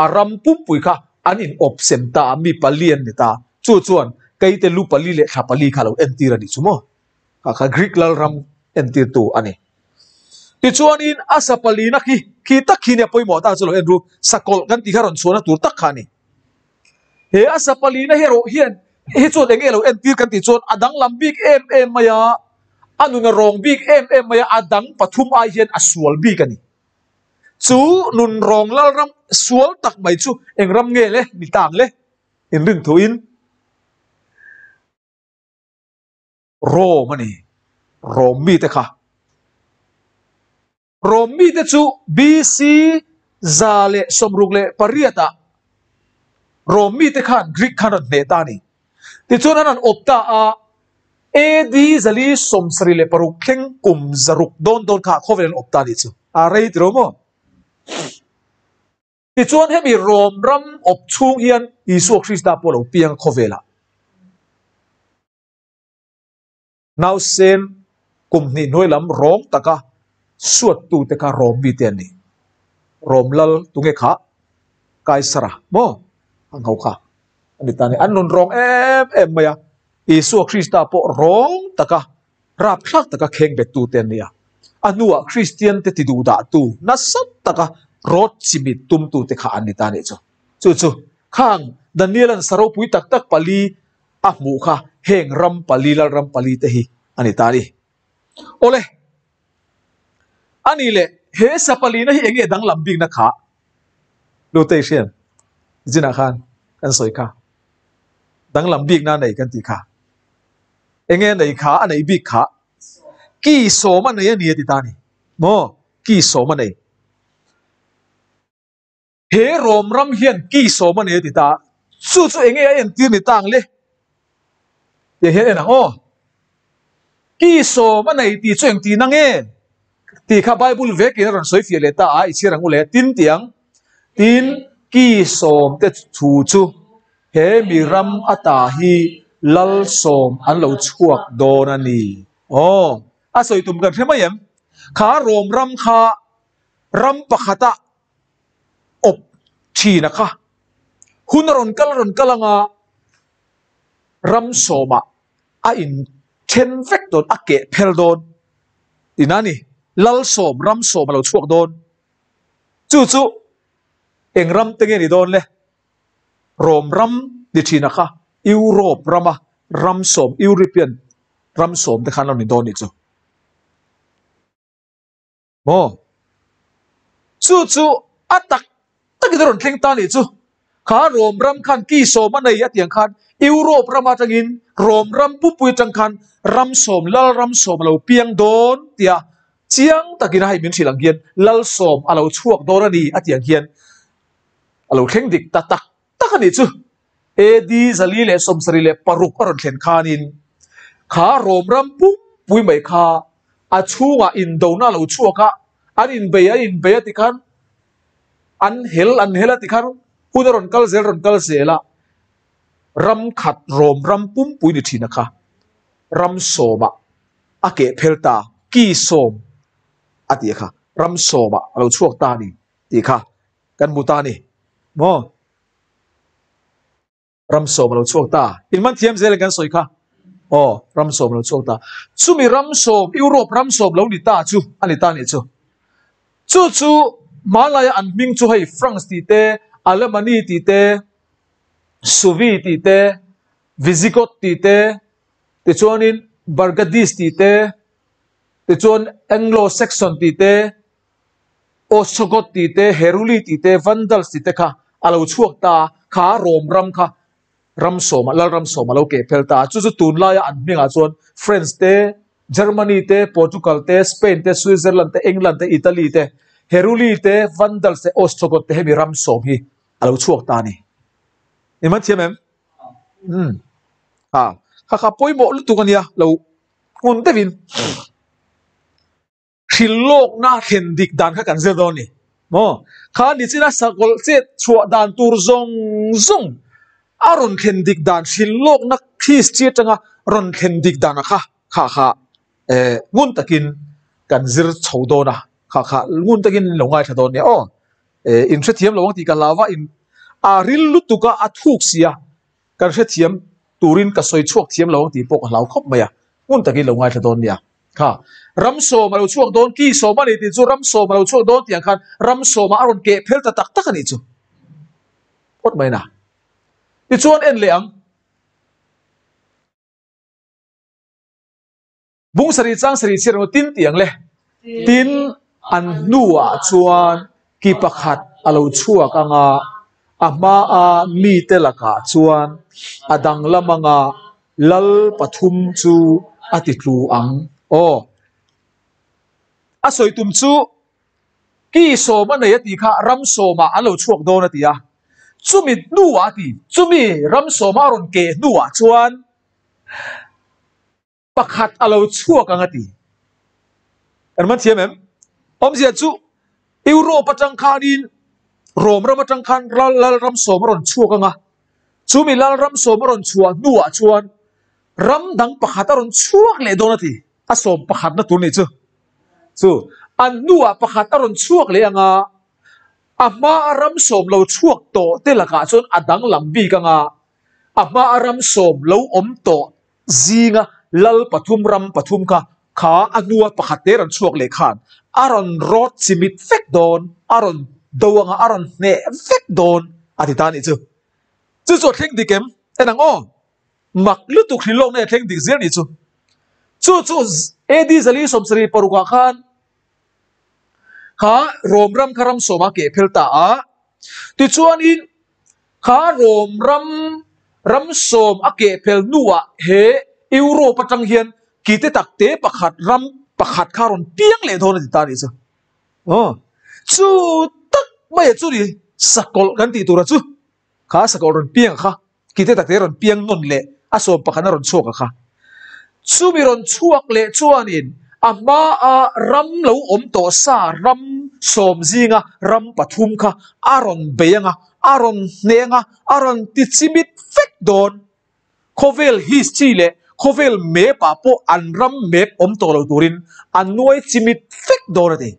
Speaker 1: a ram pumpui kha an in awp sem ta a, mi pali an ni ta. Chu chuan keite lu pali leh thla pali kha a lo entir a nih chu maw? Kha kha Greek lalram entirtu a ni. Tichuanin a sa palina khi, khi tak khi nia pawimawh ta chu lo en ru, sakawlh kan tih kha rawn chhuahna tur tak kha a ni. He a sa palina hi erawh hian hi chuan eng nge lo entir kan tih chuan a danglam bik em em mai a, a nun a rawng bik em em mai a, a dang pathum ai hian a sual bik a ni. Chu nun rawng lalram sual tak mai chu eng ram nge le ni tang le inrinthuin. Rome a ni. Rome mite kha. Rome mite chu BC 168 ah Rome mite khan Greek khan rawn hneh ta a ni. Tichuan an han awp ta a, AD 476 thleng kum zaruk dawn dawn kha khawvel an awp ta a nih chu. A rei tiro maw? Tichuan hemi Rom ram awp chhung hian Isua Krista pawh lo piang a khawvelah. Nausen kum hnih hnuai lam rawng taka suattute kha Rom mite an ni. Rom lal tunge kha? Kaisara maw? Ang ho kha a ni ta a ni. An rawn rawng em em mai a, Isua Krista pawh rawng taka rapthlak taka kheng bettute an ni a. A hnuah Kristiante ti duhdahtu nasa taka rawt chimit tumtute kha an ni ta a nih chu. Chu chu khang Daniela'n saropui tak tak pali a hmuh kha heng ram pali lalram pali te hi a ni ta a ni. Awle, a ni le, he sa palina hi eng nge danglam bikna kha? Lutei hrian zinah khan kan sawi kha, danglam bikna a nei kan tih kha. Eng nge a nei kha, a neih bik kha? Ki sawm a nei a ni a ti ta a ni. Maw? Ki sawm a nei. He Rom ram hian ki sawm a nei a ti ta. Chu chu enge a entir ni ta ang le? Tiang hian en ang aw. Ki sawm a nei tih chu engtin ang e? Tih kha Bible vekin a rawn sawi fiah leh ta a, i chhiar ang u le. Tin tiang, tin ki sawm te thu chu he mi ram ata hi lal sawm an lo chhuak dawn a ni. Aw, a sawi tum kan hre mai em? Kha Rom ram kha ram pakhata awp thin a kha. Hun a rawn kal a rawn kal anga ram sawmah a in then vek dawn, a keh phel dawn tihna a ni. Lal sawm, ram sawm a lo chhuak dawn. Chu chu eng ram te nge ni dawn le? Rom ram ni thin a kha, Europe rama ram sawm, European ram sawm te khan lo ni dawn nih chu. Maw? Chu chu a tak takin a rawn thleng ta nih chu. Kha Rom ram khan ki sawm a nei a tiang khan Europe ram atangin Rom ram pupui atang khan ram sawm lal ram sawm a lo piang dawn tia chiang takin a hei min hrilh ang hian lal sawm a lo chhuak dawn a ni a tiang hian a lo thleng dik ta tak tak a nih chu. AD 476 a rawn thlen khanin kha Rom ram pumpui mai kha a chhungah indona a lo chhuak a, an inbei an inbei a tikhan an hel an hel a tikhan hun a rawn kal zel rawn kal zel a, ram khat Rom ram pumpui ni thin a kha ram sawmah a keh phel ta, ki sawm a tih kha ram sawmah a lo chhuak ta a ni tih kha kan hmu ta a ni maw. Ram sawm a lo chhuak ta. In man thiam zel in kan sawi kha. Aw, ram sawm a lo chhuak ta. Chumi ram sawm, Europe ram sawm lo ni ta chu a ni ta nih chu. Chu chu hmanlaia an hming chu hei France tih te, Alemany tih te, Suvi tih te, Visigoth tih te, tichuanin Burgundies tih te, tichuan Anglo-Saxon tih te, Ostrogoth tih te, Heruli tih te, Vandals tih te kha a lo chhuak ta a, kha Rom ram kha ram sawmah, lal ram sawmah a lo keh phel ta a. Chu chu tunlaia an hmingah chuan France te, Germany te, Portugal te, Spain te, Switzerland te, England te, Italy te, Heruli te, Vandals te, Ostrogoth te hemi ram sawm hi a lo chhuak ta a ni. I man thiam em? Umm. Ha, kha kha pawimawh lutuk a nia, lo ngun deuhin. Hrilhlawkna thlen dik dan kha kan zir dawn ni maw? Kha nichina sakawlh chet chhuah dan tur zawng zawng a rawn thlen dik dan hrilhlawkna history atanga rawn thlen dik dan a kha kha kha eh ngun takin kan zir chho dawn a, kha kha ngun takin lo ngaithla dawn nia aw. Eh in hrethiam lo ang tih ka hlau va in a ril lutuk a a thuk si a kan hrethiam turin ka sawi chhuak thiam lo ang tih pawh ka hlau khawp mai a, ngun takin lo ngaithla dawn nia. Kha, ram sawm a lo chhuak dawn, ki sawm a ni tih chu ram sawm a lo chhuak dawn tih ang khan ram sawmah a rawn keh phel ta tak tak a nih chu. Phawt mai na. Tichuan en leh ang. Bung sarih chang sarih chhiar emaw tin tih ang le. Tin, an hnuah chuan ki pakhat a lo chhuak ang a, a hmaa mite lakah chuan a danglam ang a, lal pathum chu a ti tlu ang. Aw, a sawi tum chu ki sawm a nei a tih kha ram sawmah an lo chhuak dawn a ti a. Chumi hnuah a ti, chumi ram sawma a rawn keh hnuah chuan Pakhat a lo chhuak ang a ti. Kan man thiam em? Awmzia chu Europe atang khanin Rom ram atang khan Lalram sawm a rawn chhuak ang a, chumi Lalram sawm a rawn chhuah hnuah chuan ram dang pakhat a rawn chhuak leh dawn a ti. A sawm pakhatna tur nih chu. Chu an hnuah pakhat a rawn chhuak leh ang a, a hmaa ram sawm lo chhuak tawh te lakah chuan a danglam bik ang a, a hmaa ram sawm lo awm tawh zinga lal pathum ram pathum kha kha a hnua pakhat te rawn chhuak leh khan a rawn rawt chimit vek dawn, a rawn do anga a rawn hneh vek dawn a ti ta a nih chu. Chu chu a thleng dik em? En ang aw. Mak lutuk hrilhlawkna hi a thleng dik zel a nih chu. Chu chu AD 476 ah khan kha Rom ram kha ram sawma keh phel ta a, tichuanin kha Rom ram ram sawm a keh phel hnuah he Europe atang hian kite takte pakhat ram pakhat kha rawn piang leh dawn a ti ta a nih chu. Aw, chu tak mai a chu ni sakawlh kan tih tura chu kha sakawlh rawn piang kha. Kite takte rawn piang nawn leh a sawm pakhat a rawn chhuak a kha. Chumi rawn chhuak leh chuanin a hmaa ram lo awm tawh sa ram sawm zinga ram pathum kha a rawn bei ang a, a rawn hneh ang a, a rawn ti chimit vek dawn. Khawvel history leh khawvel map ah pawh an ram map awm tawh lo turin a nuai chimit vek dawn a ti.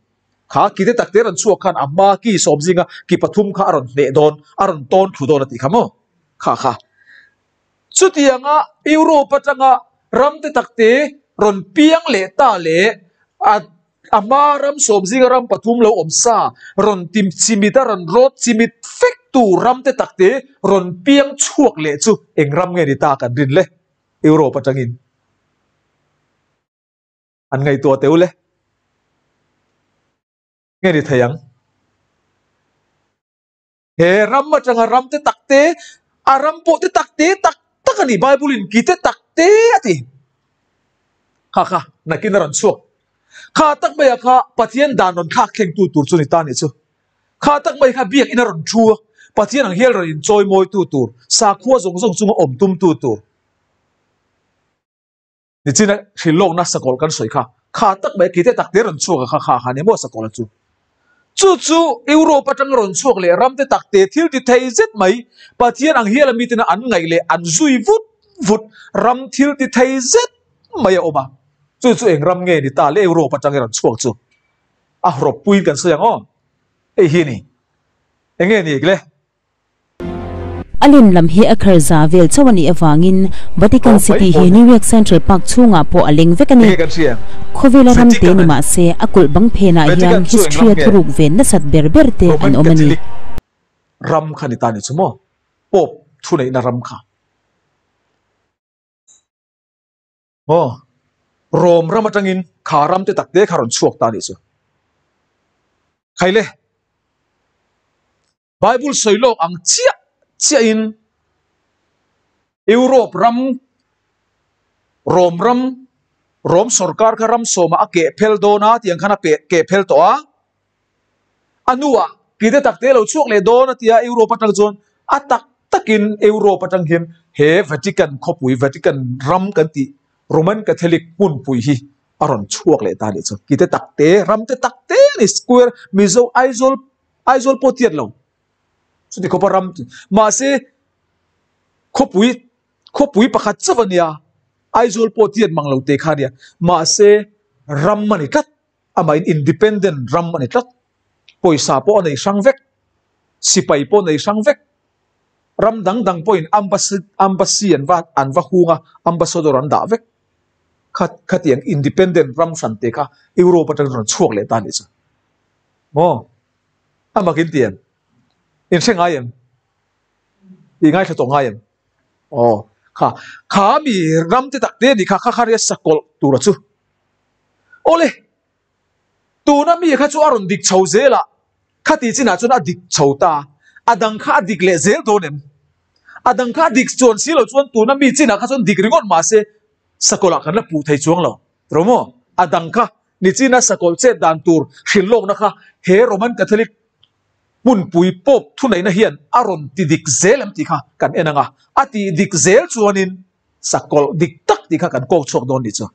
Speaker 1: Kha kite takte rawn chhuak khan a hma ki sawm zinga ki pathum kha a rawn hneh dawn, a rawn tawn thlu dawn a tih kha maw? Kha kha. Chutianga Europe atanga ram te takte rawn piang leh ta leh a a hma ram sawm zinga ram pathum lo awm sa rawn tim chimit a rawn rawt chimit fek tu ram te takte rawn piang chhuak leh chu eng ram nge ni ta kan rin le Europe atangin. An ngaihtuah teh ule. Nge ni thei ang? He ram atanga ram te tak te, a ram pawh te tak te tak tak a ni, Bible in ki te tak te a ti. Kha kha, nakin a rawn chhuak. Kha tak mai ah kha Pathian dan rawn thlak thlengtu tur chu ni ta nih chu. Kha tak mai kha biakin a rawn thu a, Pathian ang hial rawn inchawi mawitu tur, sakhua zawng zawng chunga awm tumtu tur. Nichina hrilhlawkna sakawlh kan sawi kha, kha tak mai kite tak te rawn chhuak a kha, kha kha ni maw sakawlh a chu. Chu chu Europe atanga rawn chhuak leh ram te tak te thil ti thei zet mai, Pathian ang hiala mitena an ngaih leh an zui vut vut ram thil ti thei zet mai a awm a. Chu chu eng ram nge ni ta le Europe atanga rawn chhuak chu? A hrawppuiin kan sawi ang aw. Hei hi a ni. Eng nge ni le?
Speaker 2: A len lam hi a khar za vel chauh a nih avangin Vatican City hi New York Central Park chhungah pawh a leng vek a ni. Khawvela ram te ni mah se a kulh bang phenah hian history-a thuruk ve nasat ber ber te an awm a ni.
Speaker 1: Ram kha ni ta ni chu maw? Pope thuneihna ram kha. Aw, Rom ram atangin kha ram te takte kha rawn chhuak ta a nih chu. Khaile, Bible sawi lawk ang chiah chiahin Europe ram, Rom ram, Rom sorkar kha ram sawmah a keh phel dawn a tiang khan a keh phel tawh a. A hnuah kite takte lo chhuak leh dawn a tia Europe atang chuan a tak takin Europe atang hian he Vatican khawpui, Vatican ram kan tih Roman Catholic hmunpui hi a rawn chhuak leh ta a nih chu. Kite takte, ram te takte a ni square Mizo Aizawl Aizawl pawh tiat lo chuti khawpa ram mahse khawpui khawpui pakhat chauh a nia Aizawl pawh tiat mang lo te kha a nia mahse ram a ni tlat. Amahin independent ram a ni tlat. Pawisa pawh a nei hrang vek. Sipai pawh a nei hrang vek. Ram dang dang pawhin ambassy an va an va hung a, ambassador an dah vek. Kha khatiang independent ram hran te kha Europe atangin rawn chhuak leh ta a nih chu. Maw? A mak in ti em? In hre ngai em? I ngaithla tawh ngai em? Aw, kha kha mi ram te tak te a nih kha, kha kha ria sakawlh tura chu. Awle, tuna mi kha chu a rawn dik chho zel a, khati chinah chuan a dik chho ta, a dang kha a dik leh zel dawn em? A dang kha a dik chuan si lo chuan tuna mi chinah kha chuan dik ringawt mah se sakawlh ah kan la puh thei chuang lo, ro maw? A dang kha nichina sakawlh chet dan tur hrilhlawkna kha he Roman Catholic hmunpui Pope thuneihna hian a rawn ti dik zel em tih kha kan en ang a, a tih dik zel chuanin Sakawlh dik tak tih kha kan kawk chhuak dawn nih chu.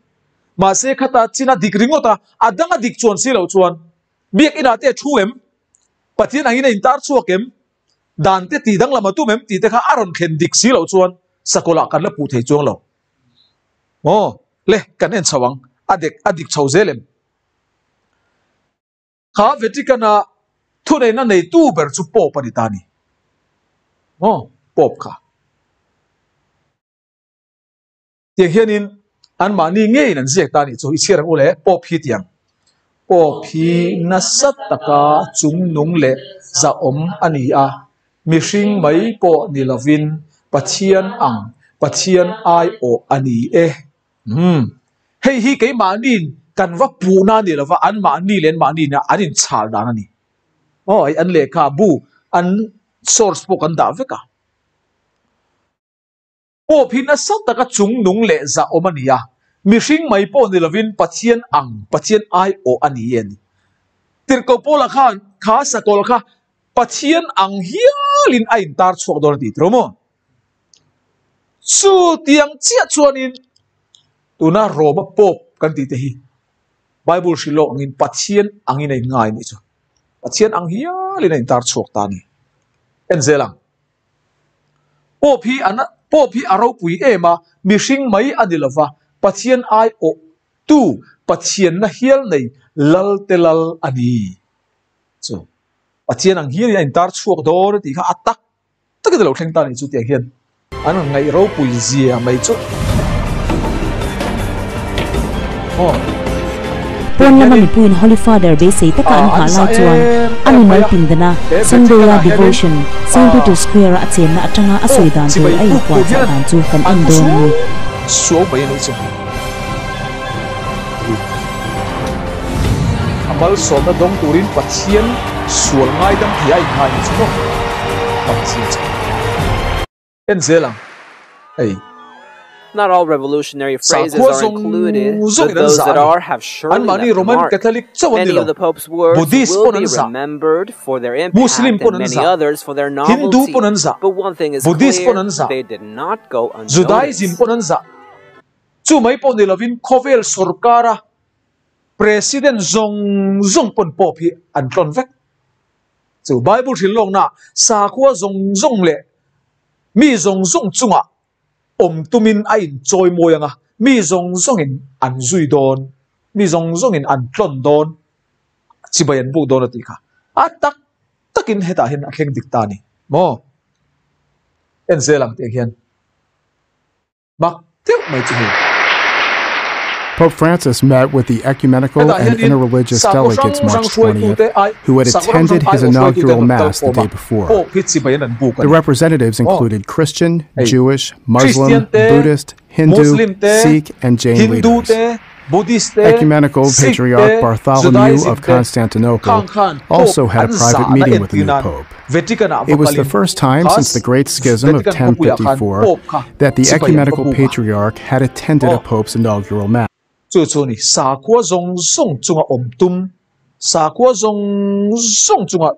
Speaker 1: Mahse khata chin a dik ringawt a, a dang a dik chuan si loh chuan Biakinah te a thu em? Pathian angin a intar chhuak em? Dan te tih danglam a tum em tih te kha a rawn thlen dik si loh chuan sakawlh ah kan la puh thei chuang lo. Aw le, kan en chho ang, a dek a dik chho zel em? Kha Vatican a thuneihna neitu ber chu Pope a ni ta a ni. Aw, Pope kha. Tiang hianin anmahni ngeiin an ziak ta a nih chu i chhiar ang u le, Pope hi tiang. Pope hi nasa taka chungnung leh zahawm a ni a, mihring mai pawh ni lovin Pathian ang, Pathian aiawh a ni e. Umm, hei hi keimahniin kan va puhna a ni lova, anmahni leh anmahniin an inchhal dan a ni. Aw, hei an lehkha bu, an source pawh kan dah vek a. Pope hi nasa taka chungnung leh zahawm a ni a, mihring mai pawh ni lovin Pathian ang, Pathian aiawh a ni e a ni. Tirhkoh Paula khan kha sakawlh kha Pathian ang hialin a intar chhuak dawn a ti tiro maw? Chutiang chiah chuanin tuna Roma Pope kan tih te hi Bible hrilh lawk angin Pathian angin a inngai a nih chu. Pathian ang hialin a intar chhuak ta a ni. En zel ang. Pope hi an Pope hi a ropui em a, mihring mai a ni lova, Pathian aiawh tu Pathianna hial nei lal te lal a ni. Chu Pathian ang hialin a intar chhuak dawn a tih kha a tak takin a lo thleng ta a nih chu tiang hian an rawn ngaih ropui zia mai chu. Aw.
Speaker 2: Pawn lama mipuiin Holy Father beisei taka an nghah lai chuan a mimal pindana Sunday-a devotion Saint Peter's Square-a a chenna atanga a sawi dan tur a inpuahchah dan chu kan en dawn a ni.
Speaker 1: Suau mai a nih chu. A malsawmna dawng turin Pathian sual ngaidam thei a innghai ni chu maw? Pathian chu. En zel ang hei.
Speaker 3: Not all revolutionary phrases
Speaker 1: Sakhua
Speaker 3: are
Speaker 1: zawng
Speaker 3: included,
Speaker 1: zawngin
Speaker 3: but
Speaker 1: an
Speaker 3: those
Speaker 1: zah
Speaker 3: that
Speaker 1: a ni.
Speaker 3: are have surely
Speaker 1: Anmahni
Speaker 3: left a
Speaker 1: Roman
Speaker 3: mark.
Speaker 1: Catholic chauh an ni
Speaker 3: Many
Speaker 1: lo,
Speaker 3: of the Pope's words
Speaker 1: Buddhist
Speaker 3: will
Speaker 1: pawn an
Speaker 3: be
Speaker 1: zah,
Speaker 3: remembered for their
Speaker 1: Muslim
Speaker 3: impact
Speaker 1: pawn
Speaker 3: and
Speaker 1: an
Speaker 3: many
Speaker 1: zah,
Speaker 3: others for their
Speaker 1: Hindu
Speaker 3: novelty.
Speaker 1: pawn an zah,
Speaker 3: But one thing is
Speaker 1: Buddhist
Speaker 3: clear,
Speaker 1: pawn an zah,
Speaker 3: they did not go
Speaker 1: Judaism
Speaker 3: unnoticed.
Speaker 1: pawn an zah. Chu mai pawh ni lovin khawvel sorkara President zawng zawng pawn Pope hi an tlawn vek. Chu Bible hrilh lawkna sakhua zawng zawng leh Mi zawng zawng chungah awm tumin a inchawi mawi ang a, mi zawng zawngin an zui dawn, mi zawng zawngin an tlawn dawn, chibai an buk dawn a tih kha. A tak takin hetah hian a thleng dik ta a ni maw? En zel ang tih hian. Mak deuh mai chu hei.
Speaker 4: Pope Francis met with the ecumenical
Speaker 1: Hetah
Speaker 4: and
Speaker 1: hianin
Speaker 4: interreligious
Speaker 1: sakhaw
Speaker 4: delegates
Speaker 1: hrang hrang
Speaker 4: March
Speaker 1: hruaitute
Speaker 4: 20th
Speaker 1: ai
Speaker 4: who had
Speaker 1: sakhaw hrang
Speaker 4: attended
Speaker 1: hrang
Speaker 4: his
Speaker 1: aiawh hruaitute
Speaker 4: inaugural
Speaker 1: an rawn kal
Speaker 4: Mass the
Speaker 1: khawm
Speaker 4: day
Speaker 1: a,
Speaker 4: before.
Speaker 1: Pope hi chibai an an buk a
Speaker 4: The
Speaker 1: ni.
Speaker 4: representatives
Speaker 1: Aw,
Speaker 4: included Christian,
Speaker 1: hei
Speaker 4: Jewish, Muslim,
Speaker 1: Christian te,
Speaker 4: Buddhist, Hindu,
Speaker 1: Muslim te,
Speaker 4: Sikh, and Jain
Speaker 1: Hindu
Speaker 4: leaders.
Speaker 1: te, Buddhist te,
Speaker 4: Ecumenical
Speaker 1: Sikh
Speaker 4: Patriarch
Speaker 1: te,
Speaker 4: Bartholomew
Speaker 1: Judaism
Speaker 4: of
Speaker 1: te,
Speaker 4: Constantinople
Speaker 1: khang khan Pope
Speaker 4: also had a
Speaker 1: an
Speaker 4: private
Speaker 1: zahna
Speaker 4: meeting with the
Speaker 1: entir
Speaker 4: new
Speaker 1: nan
Speaker 4: pope.
Speaker 1: Vatican ah
Speaker 4: It
Speaker 1: va
Speaker 4: was the
Speaker 1: kalin
Speaker 4: first time
Speaker 1: kha
Speaker 4: since the Great Schism of
Speaker 1: Vatican khawpuiah khan
Speaker 4: 1054
Speaker 1: Pope kha
Speaker 4: that the
Speaker 1: chibai an va
Speaker 4: ecumenical
Speaker 1: buk a.
Speaker 4: patriarch had attended a
Speaker 1: Aw.
Speaker 4: pope's inaugural mass.
Speaker 1: Chu chu ni, sakhua zawng zawng chunga awm tum, sakhua zawng zawng chunga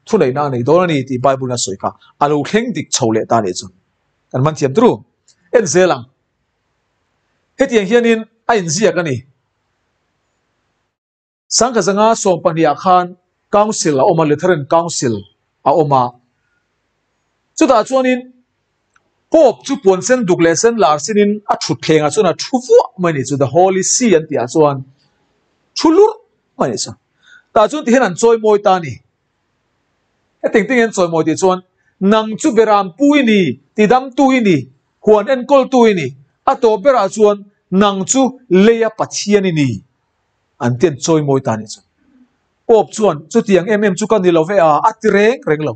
Speaker 1: thuneihna a nei dawn a ni tih Bible-in a sawi kha a lo thleng dik chho leh ta a nih chu. Kan man thiam turu. En zel ang. Hetiang hianin a inziak a ni. Sangkazanga sawmpahnih ah khan Council a awm a, Lutheran Council a awm a. Chutah chuanin Pope chu puan sen duk leh sen lar sinin a thut thlengah chuan a thu vuah mai a nih chu, The Holy See an tihah chuan thu lurh mai a nih chu. Tah chuan tihian an chawi mawi ta a ni. Hetiang ting an chawi mawi tih chuan nang chu beram pu i ni, tidamtu i ni, huan enkawltu i ni, a tawp berah chuan nang chu leia Pathian i ni an ti an chawi mawi ta a nih chu. Pope chuan chutiang em em chu ka ni lo ve a, a ti reng reng lo.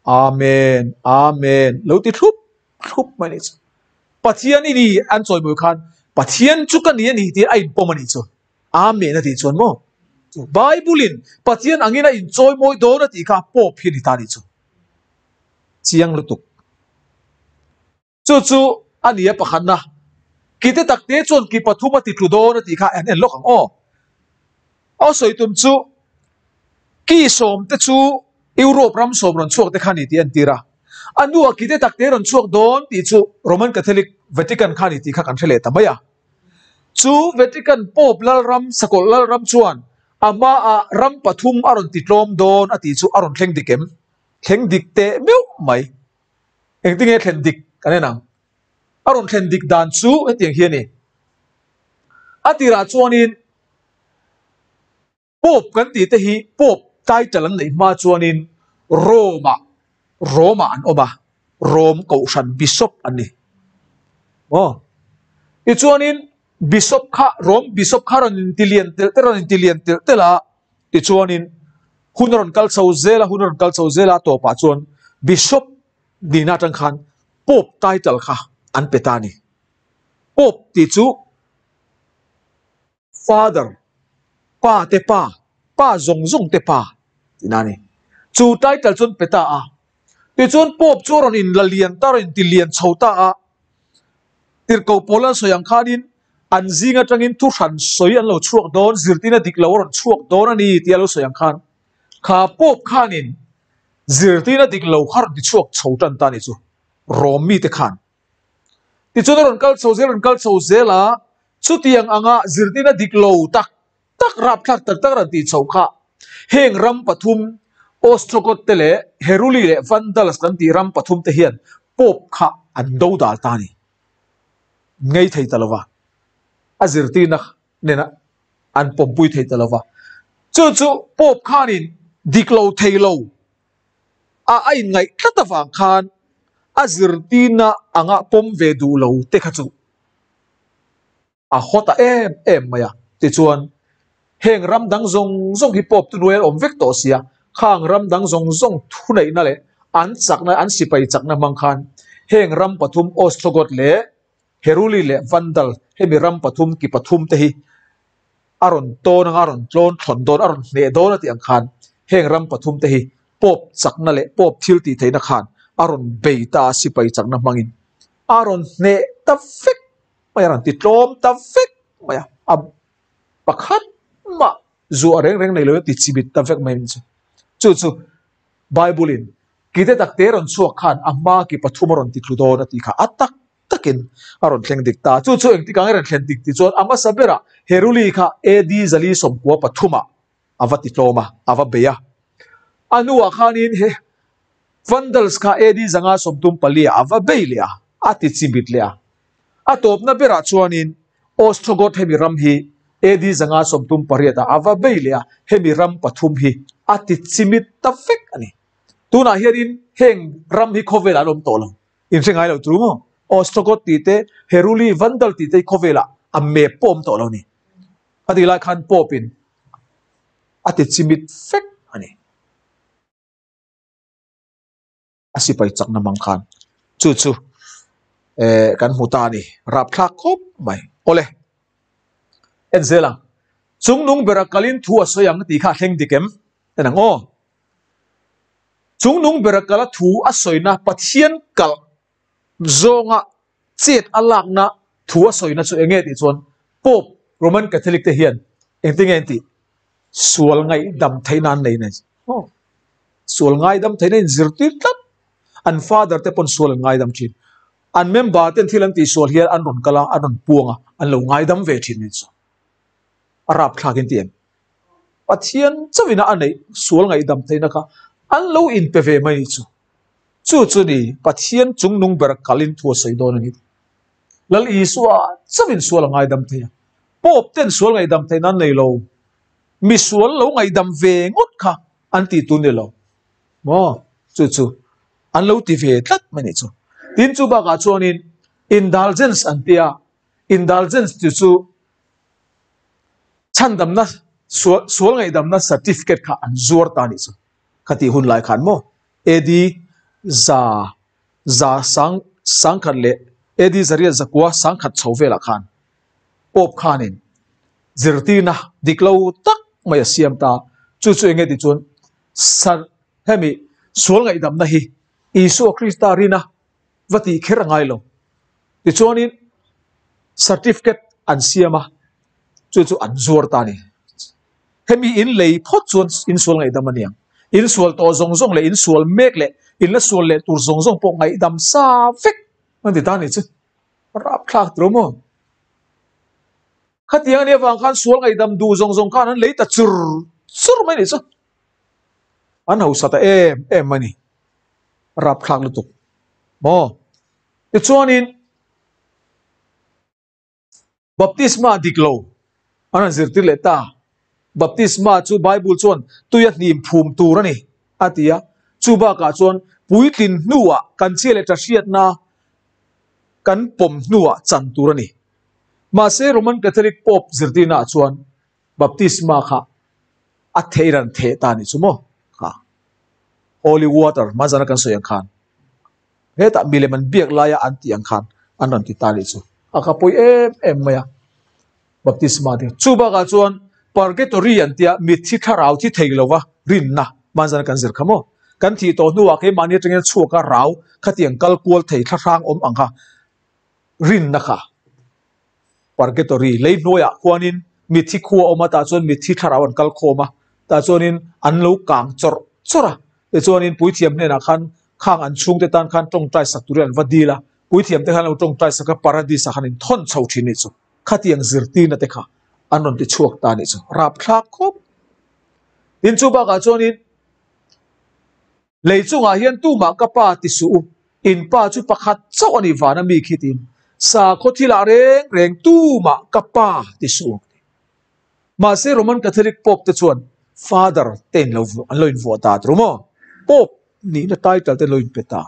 Speaker 1: Amen, Amen lo ti thlup thlup mai nih chu. Pathian i ni an chawi mawi khan Pathian chu ka ni a ni tih a inpawm a nih chu. Amen a tih chuan maw? Bible in Pathian angin a inchawi mawi dawn a tih kha Pope hi a ni ta nih chu. Chiang lutuk. Chu chu a ni a pakhatna. Kite takte chuan ki pathum a ti tlu dawn a tih kha an en lawk ang aw. A sawi tum chu ki sawm te chu Europe ram sawm rawn chhuak te kha a ni tih a entir a. A hnuah kite takte rawn chhuak dawn tih chu Roman Catholic Vatican kha a ni tih kha kan hre leh ta mai a. Chu Vatican Pope Lalram, Sakawlh Lalram chuan A hmaah ram pathum a rawn ti tlawm dawn a tih chu a rawn thleng dik em? Thleng dik teh meuh mai. Engtinge thlen dik kan en ang? A rawn thlen dik dan chu hetiang hi a ni. A tirah chuanin Pope kan tih te hi Pope title an neih hma chuanin Rome-ah Rome-ah an awm a, Rome kohhran Bishop an ni. Aw. Tichuanin Bishop kha Rome Bishop kha rawn inti lian telh telh rawn inti lian telh telh a, tichuanin hun a rawn kal chho zel a, hun a rawn kal chho zel a, a tawpah chuan Bishop nihna atang khan Pope title kha an pe ta a ni. Pope tih chu Father, Pa te pa, pa zawng zawng te pa tihna a ni. Chu title chuan pe ta a. Tichuan Pope chu a rawn inla lian ta, a rawn inti lian chho ta a. Tirhkoh pawl an sawi ang khanin an zing atangin thu hran sawi an lo chhuak dawn, zirtirna dik lo a rawn chhuak dawn a ni tih a lo sawi ang khan kha Pope khanin zirtirna dik lo kha a rawn ti chhuak chho tan ta a ni chu Rome mite khan. Tichuan a rawn kal chho zel, a rawn kal chho zel a, chutiang anga zirtirna dik lo tak tak, rapthlak tak tak rawn tih chhoh kha heng ram pathum Ostrogoth te leh Heruli leh Vandals kan tih ram pathum te hian Pope kha an do dal ta a ni. Ngei thei ta lova, a zirtirna nena an pawmpui thei ta lova. Chu chu Pope khanin dik lo thei lo a a inngaih tlat avang khan a zirtirna anga pawm ve duh lo te kha chu a haw ta em em mai a. Tichuan, heng ram dang zawng zawng hi Pope tu hnuai an awm vek tawh sia, khang ram dang zawng zawng thuneihna leh an chakna, an sipai chakna hmang khan heng ram pathum Ostrogoth leh Heruli leh Vandal hemi ram pathum ki pathum te hi a rawn tawn anga a rawn tlawn thlawn dawn, a rawn hneh dawn a tih ang khan heng ram pathum te hi Pope chakna leh Pope thil tih theihna khan a rawn bei ta a, sipai chakna hmangin a rawn hneh ta vek mai a, a rawn ti tlawm ta vek mai a, a pakhat mah zuah reng reng nei lo in a ti chimit ta vek mai a ni chu. Chu chu Bible in kite takte rawn chhuak khan a hma ki pathum a rawn ti thlu dawn a tih kha a tak takin a rawn thleng dik ta. Chu chu engtik ang i rawn thlen dik tih chuan a hmasa berah Heruli kha AD 493 ah a va ti tlawm a, a va bei a. A hnuah khanin he Vandals kha AD 534 ah a va bei leh a, a ti chimit leh a. A tawpna berah chuanin Ostrogoth hemi ram hi AD 538 ah a va bei leh a, hemi ram pathum hi a ti chimit ta vek a ni. Tunah hianin heng ram hi khawvelah an awm tawh lo. In hre ngai lo chu maw? Ostrogoth tih te, Heruli, Vandal tih te hi khawvelah a map pawh awm tawh lo ni. A tih lai khan Pope in a ti chimit fek a ni. A sipai chakna mang khan chu chu eh kan hmu ta a ni. Rapthlak khawp mai. Awle. En zel ang. Chungnung bera kalin thu a sawi ang tih kha a thleng dik em? En ang aw. Chungnung bera kala thu a sawina Pathian kalh zawnga chet a lakna thu a sawina chu enge tih chuan Pope Roman Catholic te hian engtinge an tih? Sual ngaihdam theihna an nei nei. Aw. Sual ngaidam theihna in zirtir tlat. An father te pawn sual an ngaidam thin. An member ten thil an tihsual hian an rawn kal a, an rawn puang a, an lo ngaidam ve thin nen chu. A rapthlak in ti em? Pathian chauhin a neih sual ngaihdam theihna kha an lo inpe ve mai chu. Chu chu ni Pathian chungnung ber kalin thu a sawi dawn a ni. Lal Isua chauhin sual a ngaidam thei a. Pope ten sual ngaihdam theihna an nei lo. Mi sual lo ngaihdam ve ngawt kha an tih tur ni lo. Maw? Chu chu an lo ti ve tlat mai ni chu. Tin chu bakah chuanin indulgence an tia. Indulgence tih chu Chhandamna sual sual ngaihdamna certificate kha an zuar ta nih chu. Khatih hun lai khan maw AD za za sang sangkhat leh AD zariat zakua sangkhat chho velah khan Pope khanin zirtirna dik lo tak mai a siam ta. Chu chu enge tih chuan sar hemi sual ngaihdamna hi Isua Krista rina va tih kher a ngai lo. Tichuanin certificate an siam a, chu chu an zuar ta a ni. Hemi in lei phawt chuan insual ngaihdam a ni ang. Insual tawh zawng zawng leh insual mek leh inla sual leh tur zawng zawng pawh ngaihdam sa vek an ti ta a ni chu. Rapthlak tiro maw? Khatiang a nih avang khan sual ngaihdam duh zawng zawng khan an lei ta chur chur mai nih chu. An hausa ta em em mai ni. Rapthlak lutuk. Maw? Tichuanin Baptisma dik lo an han zirtir leh ta. Baptisma chu Bible chuan tuia hnim phum tur a ni a ti a. Chu bakah chuan puitlin hnuah kan chhia leh ṭahriatna kan pawm hnuah chan tur a ni. Mahse Roman Catholic Pope zirtirnaah chuan Baptisma kha a thei ran theh ta a nih chu maw? Kha Holy Water hmanzana kan sawi ang khan hetah milem an biak laia an tih ang khan an rawn ti ta a nih chu. A kha pawi em em mai a Baptisma te. Chu bakah chuan Purgatory an tia mitthi thlarau thi thei lova rinna hmanzana kan zir kha maw? Kan thih tawh hnuah keimahni atangin chhuaka rau khatiang kal kual thei thlahrang awm ang kha rinna kha purgatory lei hnuaiah khuanin mitthi khua a awm a tah chuan mitthi thlarau an kal khawm a tah chuanin an lo kang chawrh chawrh a tichuanin puithiam hnenah khan khang an chhungte tan khan tawngtai sak turin an va dil a puithiam te khan an lo tawngtai sak a paradis ah khan in thawn chho thin nih chu khatiang zirtirna te kha an rawn ti chhuak ta nih chu rapthlak khawp tin chu bakah chuanin Lei chungah hian tumah ka pa ti suh u, in pa chu pakhat chauh a nih vana mi khi tiin sakhaw thilah reng reng tumah ka pa ti suh u ang ti. Mahse Roman Catholic Pope te chuan Father te in lo an lo invuah ta tur maw? Pope nihna title te an lo inpe ta.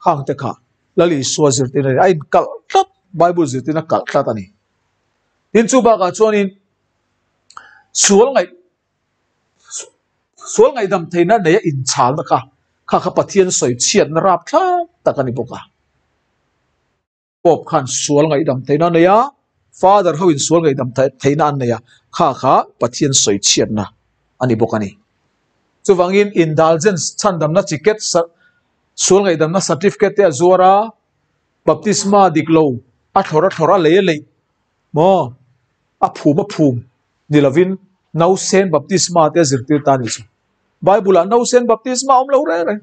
Speaker 1: Khang te kha Lal Isua zirtirna nen a inkalh tlat, Bible zirtirna kalh tlat a ni. Tin chu bakah chuanin sual ngaih Sual ngaihdam theihna neia inchalna kha kha kha Pathian sawi chhiatna rap thlak tak a ni bawk a. Pope khan sual ngaihdam theihna a nei a, Father ho in sual ngaihdam theihna an nei a, kha kha Pathian sawi chhiatna a ni bawk a ni. Chuvangin indulgence chhandamna ticket sual ngaihdamna certificate te a zuar a, baptisma dik lo a thlawr a thlawr a lei a leih maw a phum a phum ni lovin nausen baptisma te a zirtir ta a nih chu. Bible ah nausen baptisma a awm lo reng reng.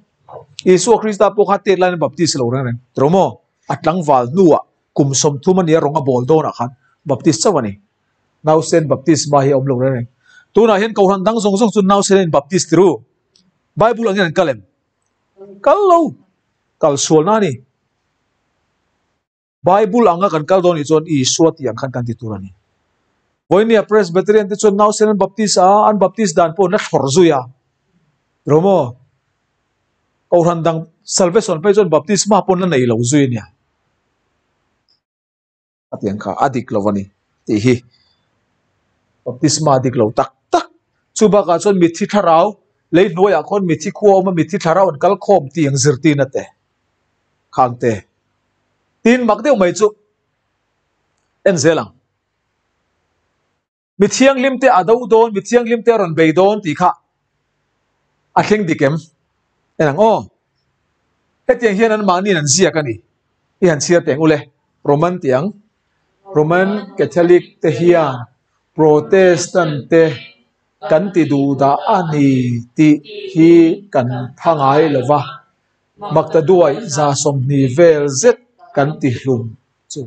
Speaker 1: Isua Krista pawh kha tet laiin a baptis lo reng reng. Tawh maw? A tlangval hnuah kum 30 a nia rawng a bawl dawnah khan baptis chauh a ni. Nausen baptisma hi a awm lo reng reng. Tunah hian kohhran dang zawng zawng chu nausen a inbaptis ti ru. Bible angin an kal em? Kal lo. Kal sualna a ni. Bible anga kan kal dawn nih chuan Isua tih ang khan kan ti tur a ni. Vawinia Presbyterian te chuan nausen an baptist a, an baptist dan pawh na thlawr zui a. Ro maw? Kohhran dang Salvation phei chuan baptisma pawh na nei lo zui a nia. A tiang kha a dik lo a ni tih hi. Baptisma dik lo tak tak. Chu bakah chuan mitthi thlarau lei hnuaiah khawn mitthi khua awm a mitthi thlarau an kal khawm tih ang zirtirna te. Khangte. Tin mak deuh mai chu en zel ang. Mi thianghlim te a do dawn, mi thianghlim te a rawn bei dawn tih kha a thleng dik em? En ang aw. Hetiang hian anmahniin an ziak a ni. I han chhiar teh ang ule. Roman tih ang. Roman Catholic te hian Protestant te kan ti duh dah a ni tih hi kan pha ngai lo va. Maktaduai 20 vel zet kan ti hlum chu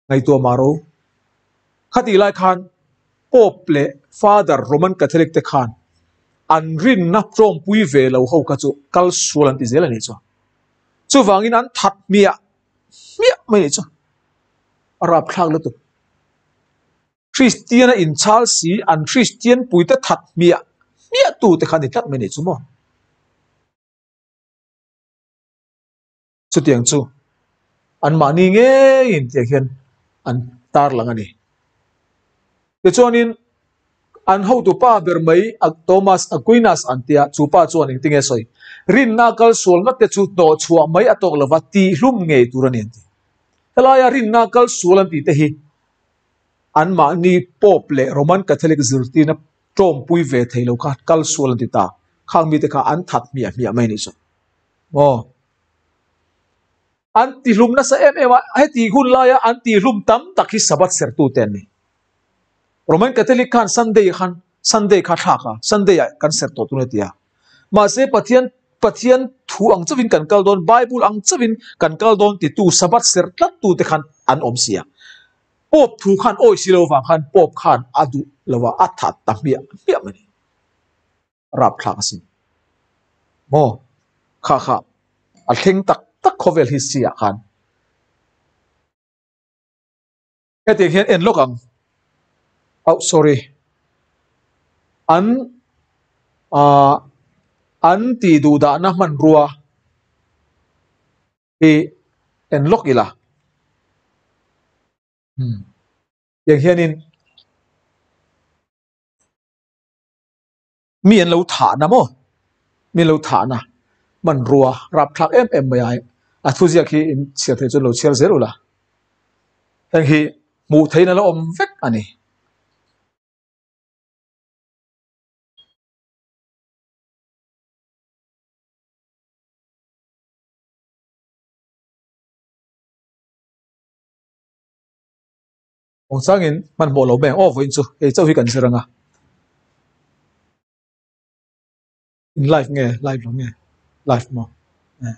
Speaker 1: ngaihtuah mah ro. Khatih lai khan Pope leh Father Roman Catholic te khan an rinna tawngpui ve lo ho kha chu kal sual an ti zel a nih chu. Chuvangin an that hmiah hmiah mai nih chu. A rapthlak lutuk. Kristian a inchhal si, an Kristian puite that hmiah hmiah tu te kha ni tlat mai nih chu maw. Chutiang chu anmahni ngeiin tiang hian an tarlang a ni. Tichuanin an hotu pa ber mai Thomas Aquinas an tia, chu pa chuan engtinge sawi? Rinna kal sual ngat te chu hnawhchhuah mai a tawk lova tihlum ngei tur a ni an ti. Helaia rinna kal sual an tih te hi anmahni Pope leh Roman Catholic zirtirna tawmpui ve thei lo kha kal sual an ti ta. Khang mite kha an that hmiah hmiah mai a nih chu. Maw? An tihlum nasa em em a, heti hun laia an tihlum tam tak hi Sabbath sertute an ni. Roman Catholic khan Sunday khan Sunday kha thlak a, Sunday ah kan ser tawh tur a ti a. Mahse Pathian Pathian thu ang chauhin kan kal dawn, Bible ang chauhin kan kal dawn titu Sabbath ser tlattute khan an awm si a. Pope thu khan awi si lo vang khan Pope khan a duh lo a, a that ta hmiah hmiah mai a ni. Rapthlak asin. Maw? Kha kha a thleng tak tak khawvel history ah khan. Hetiang hian en lawk ang. Oh sorry. An ah an tih duh dahna hmanrua hi en lawk ila. Hmm. Tiang hianin Mi an lo thahna maw? Mi an lo thahna hmanrua rapthlak em em mai a, a thuziak hi in chhiar thei chuan lo chhiar zel ula. Heng hi hmuh theihin a la awm vek a ni. Awng changin hmanhmawh lo mai ang aw vawiin chu hei chauh hi kan zir ang a. In live nge live lo nge live maw eh.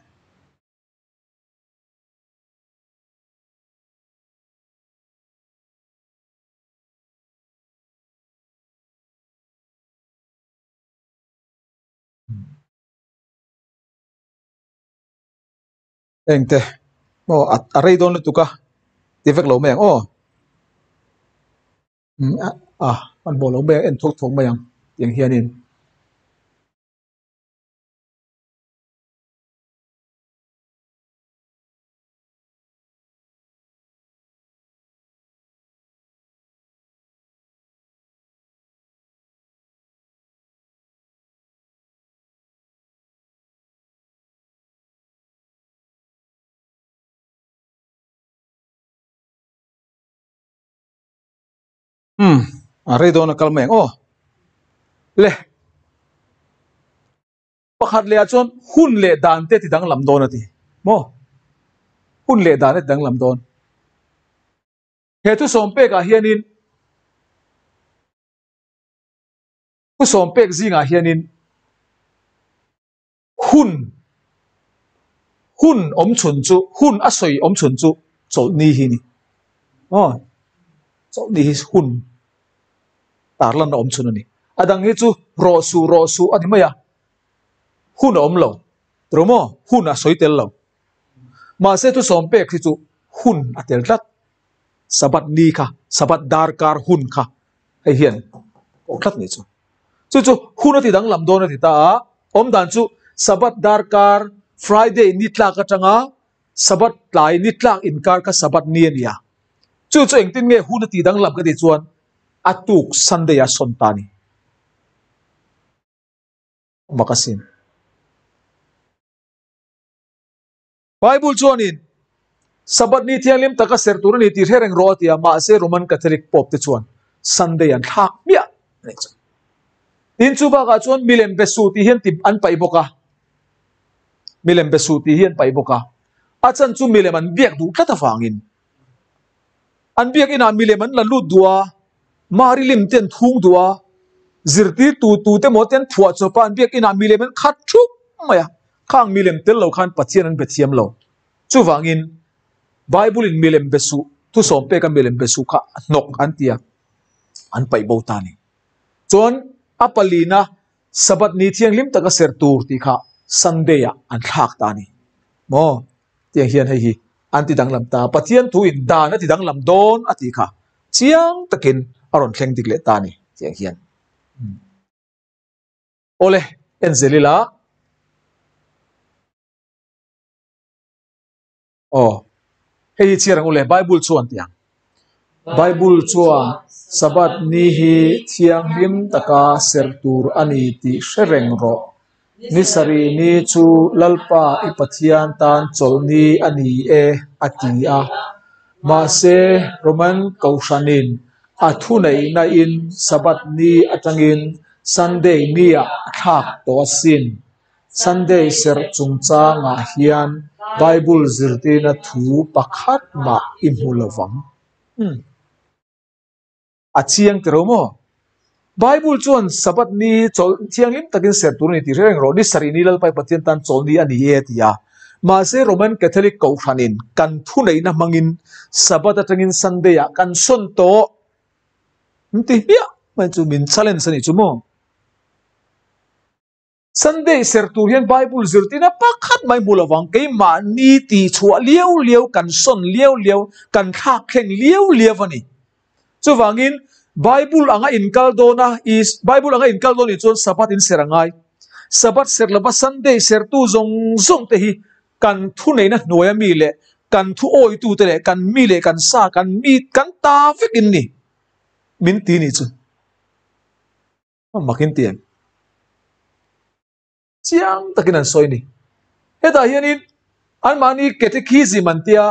Speaker 1: Engte aw a rei dawn lutuk a ti vek lo mai ang aw a hmanhmawh lo mai ang en thawk thawk mai ang tiang hianin. Umm a rei dawn a kal mai ang aw le pakhat leh ah chuan hun leh dan te ti danglam dawn a ti maw hun leh dan te ti danglam dawn he thu sawm pek ah hianin thu sawm pek zingah hianin Hun, hun awm chhun chu, hun a sawi awm chhun chu chawlhni hi a ni. Aw, chawlhni hi hun tarlanna awm chhun a ni. A dang hi chu rawh suh, rawh suh a ni mai a, hun a awm lo. Tiraw maw? Hun a sawi tel lo. Mahse thusawm pek hi chu hun a tel tlat. Sabbath ni kha, Sabbath darkar hun kha hei hian kawh tlat ni chu. Chu chu hun a ti danglam dawn a ti ta a, awmdan chu Sabbath darkar Friday ni tlak atanga Sabbath tlai ni tlak inkar kha Sabbath ni a ni a. Chu chu engtin nge hun a ti danglam ka tih chuan a tuk Sunday a sawn ta a ni. Mak asin. Bible chuanin, Sabbath ni thianghlim taka serh tur a ni tih hre reng rawh a ti a, mahse Roman Catholic Pope te chuan Sunday an thlak hmiah a ni chu. Tin, chu bakah chuan milem be suh tih hi an ti an paih bawk a, milem be suh tih hi an paih bawk a, a chan chu milem an biak duh tlat avangin an biak inah milem an la lut duh a, Mari lim te an thung duh a, zirtirtu tute maw te an phuah chawp a, an biak inah milem an khat thup mai a, khang milem tel lo khan Pathian an be thiam lo. Chuvangin Bible in milem be suh, thusawm peka milem be suh kha hnawk an ti a, an paih bo ta a ni. Chuan a palina Sabbath ni thianghlim taka serh tur tih kha Sunday ah an thlak ta a ni. Maw? Tiang hian hei hi an ti danglam ta. Pathian thu in dan a ti danglam dawn a tih kha chiang takin a rawn thleng dik leh ta a ni tiang hian. Awle, en zel ila. Aw, hei hi chhiar ang u le, Bible chuan tiang. Bible chuan Sabbath ni hi thianghlim taka serh tur a ni tih hre reng rawh. Ni sarih ni chu Lalpa i Pathian tan chawlhni a ni e, a ti a. Mahse, Roman Kohhranin a thuneihnain Sabbath ni atangin Sunday niah a thlak tawh asin. Sunday serh chungchangah hian Bible zirtirna thu pakhat mah i hmu lo vang. A chiang tiro maw? Bible chuan Sabbath ni chawlh thianghlim takin serh tur a ni tih hre reng rawh. Ni sarih ni Lalpai Pathian tan chawlh ni a ni e a ti a. Mahse Roman Catholic Kohhranin kan thuneihna hmangin Sabbath atangin Sunday ah kan sawn tawh an ti hmiah mai chu min challenge a nih chu maw. Sunday ser tur hian Bible zirtirna pakhat mai hmu lovang, keimahni tihchhuah liau liau, kan sawn liau liau, kan thlak thleng liau liau a ni. Chuvangin, Bible anga inkal dawn a, is, Bible anga inkal dawn nih chuan Sabbath in ser a ngai. Sabbath ser lova Sunday sertu zawng zawng te hi kan thuneihna hnuaia mi leh kan thu awitute leh kan mi leh kan sa, kan mi, kan ta vek in ni, min ti nih chu. Makin ti em? Chiang takin an sawi ni. Hetah hianin anmahni catechism an tia,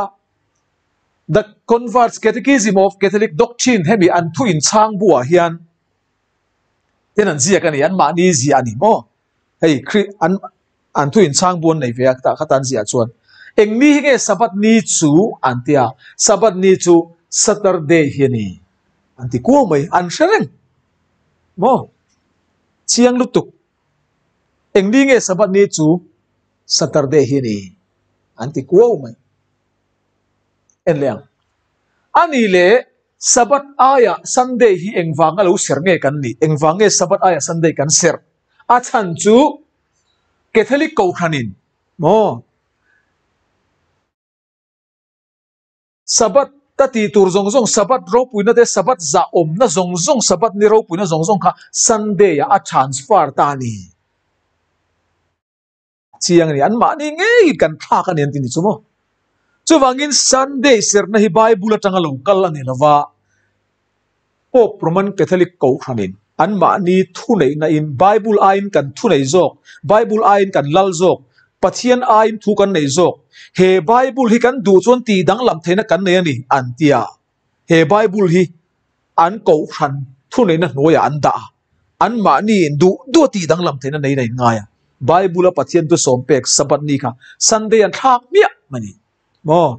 Speaker 1: The Convert's Catechism of Catholic Doctrine hemi an thu inchhang buah hian ten an ziak a ni, anmahni ziah a ni maw? Hei Kri an an thu inchhang bu an nei ve a, tah khata an ziah chuan eng ni hi nge Sabbath ni chu an tia, Sabbath ni chu Saturday hi a ni an ti kuau mai, an hre reng. Maw? Chiang lutuk. Eng ni nge Sabbath ni chu Saturday hi a ni an ti kuau mai. En leh ang. A ni leh Sabbath aia Sunday hi engvanga lo ser nge kan nih? Engvang nge Sabbath aia Sunday kan ser? A chhan chu Catholic Kohhranin maw? Sabbath ka tih tur zawng zawng, Sabbath ropuina te, Sabbath zahawmna zawng zawng, Sabbath ni ropuina zawng zawng kha Sunday ah a transfer ta a ni. A chiang a ni, anmahni ngei kan thlak a ni an ti ni chu maw. Chuvangin Sunday serhna hi Bible atanga lo kal a ni lova, Pope Roman Catholic Kohhranin anmahni thuneihna in Bible aiin kan thunei zawk, Bible aiin kan lal zawk, Pathian aiin thu kan nei zawk, he Bible hi kan duh chuan tih danglam theihna kan nei a ni an ti a, he Bible hi an Kohhran thuneihna hnuaiah an dah a, anmahni in duh duh a tih danglam theihna nei in a inngai a, Bible a Pathian thu sawm pek Sabbath ni kha Sunday an thlak hmiah a ni maw?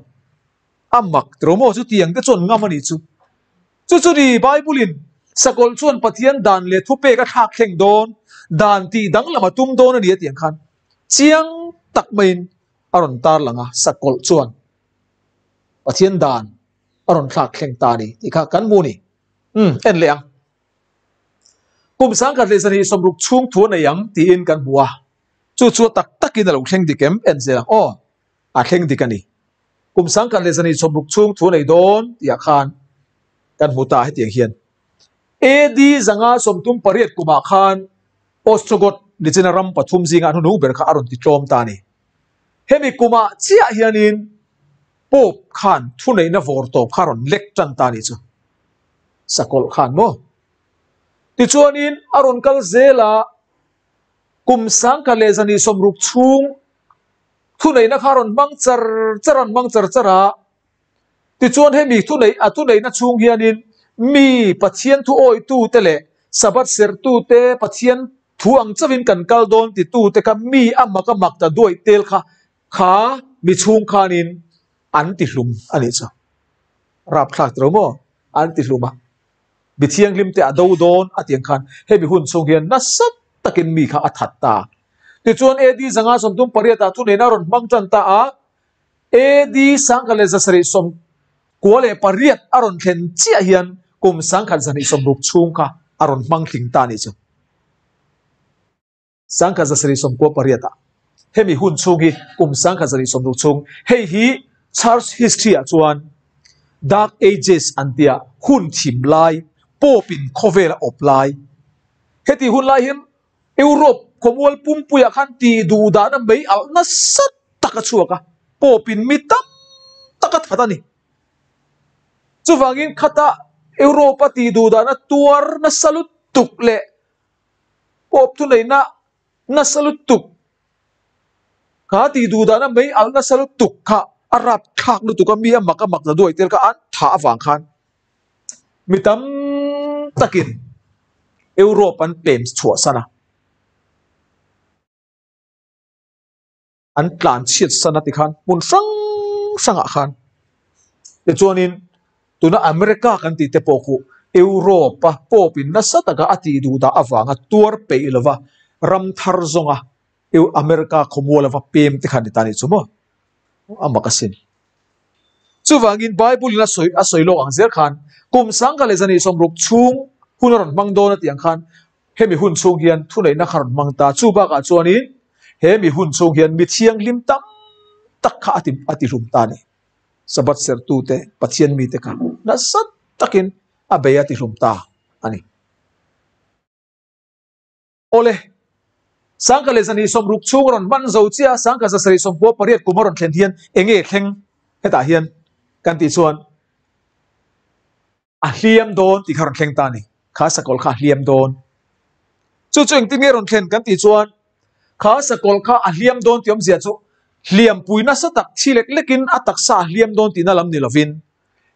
Speaker 1: A mak tiro maw chu tiang te chuan ngam a nih chu. Chu chu ni Bible in sakawlh chuan Pathian dan leh thupek a thlak thleng dawn, dan tih danglam a tum dawn a ni a tiang khan chiang tak maiin a rawn tar lang a, sakawlh chuan Pathian dan a rawn thlak thleng ta a ni tih kha kan hmu a ni. Umm en leh ang. Kum 1960 chhung thu a nei ang tiin kan hmu a, chu chu a tak takin a lo thleng dik em? En zel ang aw. A thleng dik a ni. Kum 1960 chhung thu nei dawn tihah khan kan hmu ta hetiang hian. AD 538 kumah khan Ostrogoth nichina ram pathum zinga an hunung ber kha a rawn ti tlawm ta a ni. Hemi kumah chiah hianin Pope khan thuneihna vawr tawp kha a rawn lek tan ta a nih chu. Sakawlh khan maw? Tichuanin a rawn kal zel a, kum 1960 chhung Thuneihna kha a rawn hmang char char a rawn hmang char char a, tichuan hemi thuneih a thuneihna chhung hianin mi Pathian thu awihtute leh Sabbath sertute Pathian thu ang chauhin kan kal dawn titute kha mi a mak a mak ta duaih tel kha kha mi chhung khanin an ti hlum a nih chu. Rapthlak tiro maw? An ti hlum a. Mi thianghlim te a do dawn a tiang khan hemi hun chhung hian nasa takin mi kha a that ta. Tichuan AD 538 ah thuneihna a rawn hmang tan ta a, AD 1998 a rawn thlen chiah hian kum 1960 chhung kha a rawn hmang tling ta a nih chu. 1998 ah hemi hun chhung hi kum 1960 chhung hei hi church history ah chuan Dark Ages an tia hun thim lai Pope in khawvel a awp lai heti hun lai hian Europe khawmual pumpuiah khan tih duh dahna mei alh nasa tak a chhuak a Pope in mi tam tak a that a ni. Chuvangin khata Europe a tih duh dahna tuar nasa lutuk leh Pope thuneihna nasa lutuk kha tih duh dahna mei alh nasa lutuk kha a rap thlak lutuk a, mi a mak a mak na duai tel kha an thah avang khan mi tam takin Europe an pem chhuah san a. An tlan chhiat san a tikhan hmun hrang hrangah khan tichuanin tuna America kan tih te pawh khu Europe a Pope in nasa taka a tih duh dah avanga tuar peih lova ram thar zawnga America khawmual ava pem te khan ni ta nih chu maw. A mak asin. Chuvangin Bible in a sawi a sawi lawk ang zel khan kum sangkhat leh zahnih sawmruk chhung hun a rawn hmang dawn a tih ang khan hemi hun chhung hian thuneihna kha rawn hmang ta. Chu bakah chuanin he mi hun chhung hian mi thianghlim tam tak kha a ti a ti hlum ta a ni. Sabbath sertute Pathian mite kha nasa takin a bei a ti hlum ta a ni. Awle, sangkhat leh zahnih sawmruk chhung a rawn hman zo chiah a, sangkhat zasarih sawmkua pariat kum a rawn thlen hian eng nge thleng hetah hian kan tih chuan a hliam dawn tih kha a rawn thleng ta a ni. Kha sakawlh kha a hliam dawn. Chu chu engtin nge rawn thlen kan tih chuan kha sakawlh kha a hliam dawn tih awmzia chu hliampui nasa tak thi lek lekin a taksa a hliam dawn tihna lam ni lovin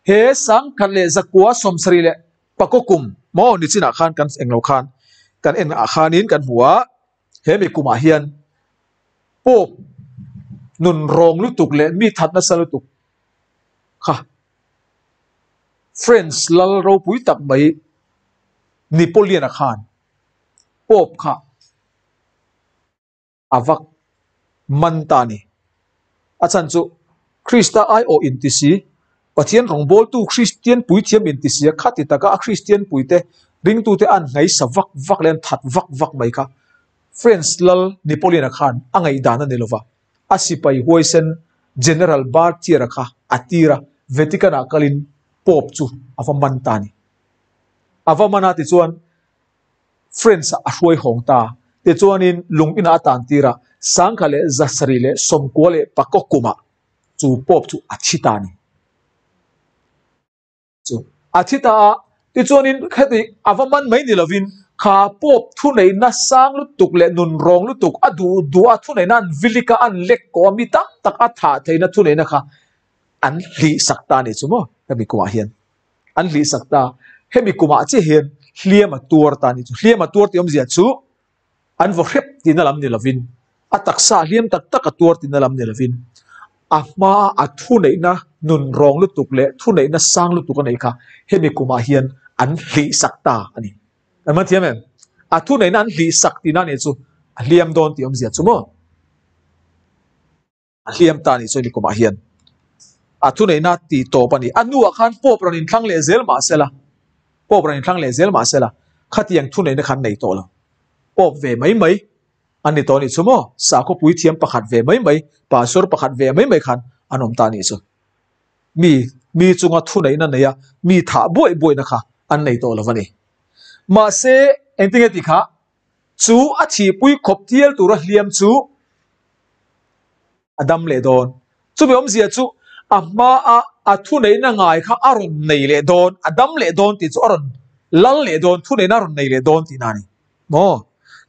Speaker 1: he sangkhat leh zakua sawmsarih leh Pakaw kum maw ni chinah khan kan englo khan kan en ah khanin kan hmu a, he mi kumah hian Pope nun rawng lutuk leh mi that nasa lutuk kha French lal ropui tak mai Napoleon-a khan Pope kha a vak man ta a ni. A chhan chu Krista aiawh inti si, Pathian rawngbawltu Kristian puithiam inti si a khati taka a Kristian puite ringtute an ngaisa vak vak leh an that vak vak mai kha French lal Napoleon-a khan a ngaihdan a ni lova, a sipai huaisen General Berthier-a kha a tir a, Vatican-ah kalin Pope chu a va man ta a ni. A va man a tichuan Friends-ah a hruai hawng ta. Tichuanin lung inah a tan tir a, sangkhat leh zasarih leh sawmkua leh pakaw kumah chu Pope chu a thi ta a ni. Chu a thi ta a, tichuanin heti a va man mai ni lovin kha Pope thuneihna sang lutuk leh nun rawng lutuk a duh duh a thuneihna an vilik a, an lek kawh a, mi tam tak a thah theihna thuneihna kha an hlihsak ta a ni chu maw hemi kumah hian. An hlihsak ta. Hemi kumah chiah hian hliam a tuar ta a ni chu. Hliam a tuar tih awmzia chu an vaw hrep tihna lam ni lovin, a taksa hliam tak tak a tuar tihna lam ni lovin, a hmaa a thuneihna nun rawng lutuk leh thuneihna sang lutuk a neih kha hemi kumah hian an hlihsak ta a ni. Kan man thiam em? A thuneihna an hlihsak tihna a nih chu a hliam dawn tih awmzia chu maw? A hliam ta nih chuan nikumah hian a thuneihna tih tawp a ni. A hnuah khan Pope rawn inthlang leh zel mah sela, Pope rawn inthlang leh zel mah sela, khatiang thuneihna kha an nei tawh lo. Pope ve mai mai an ni tawh a nih chu maw? Sakhaw puithiam pakhat ve mai mai, pastor pakhat ve mai mai khan an awm ta a nih chu. Mi, mi chunga thuneihna neia mi thah buaih buaihna kha an nei tawh lo a ni. Mahse, engtinge tih kha Chu a thihpui khawp tial tura hliam chu a dam leh dawn. Chumi awmzia chu a hmaa a thuneihna ngai kha a rawn nei leh dawn, a dam leh dawn tih chu a rawn lal leh dawn, thuneihna a rawn nei leh dawn tihna a ni. Maw?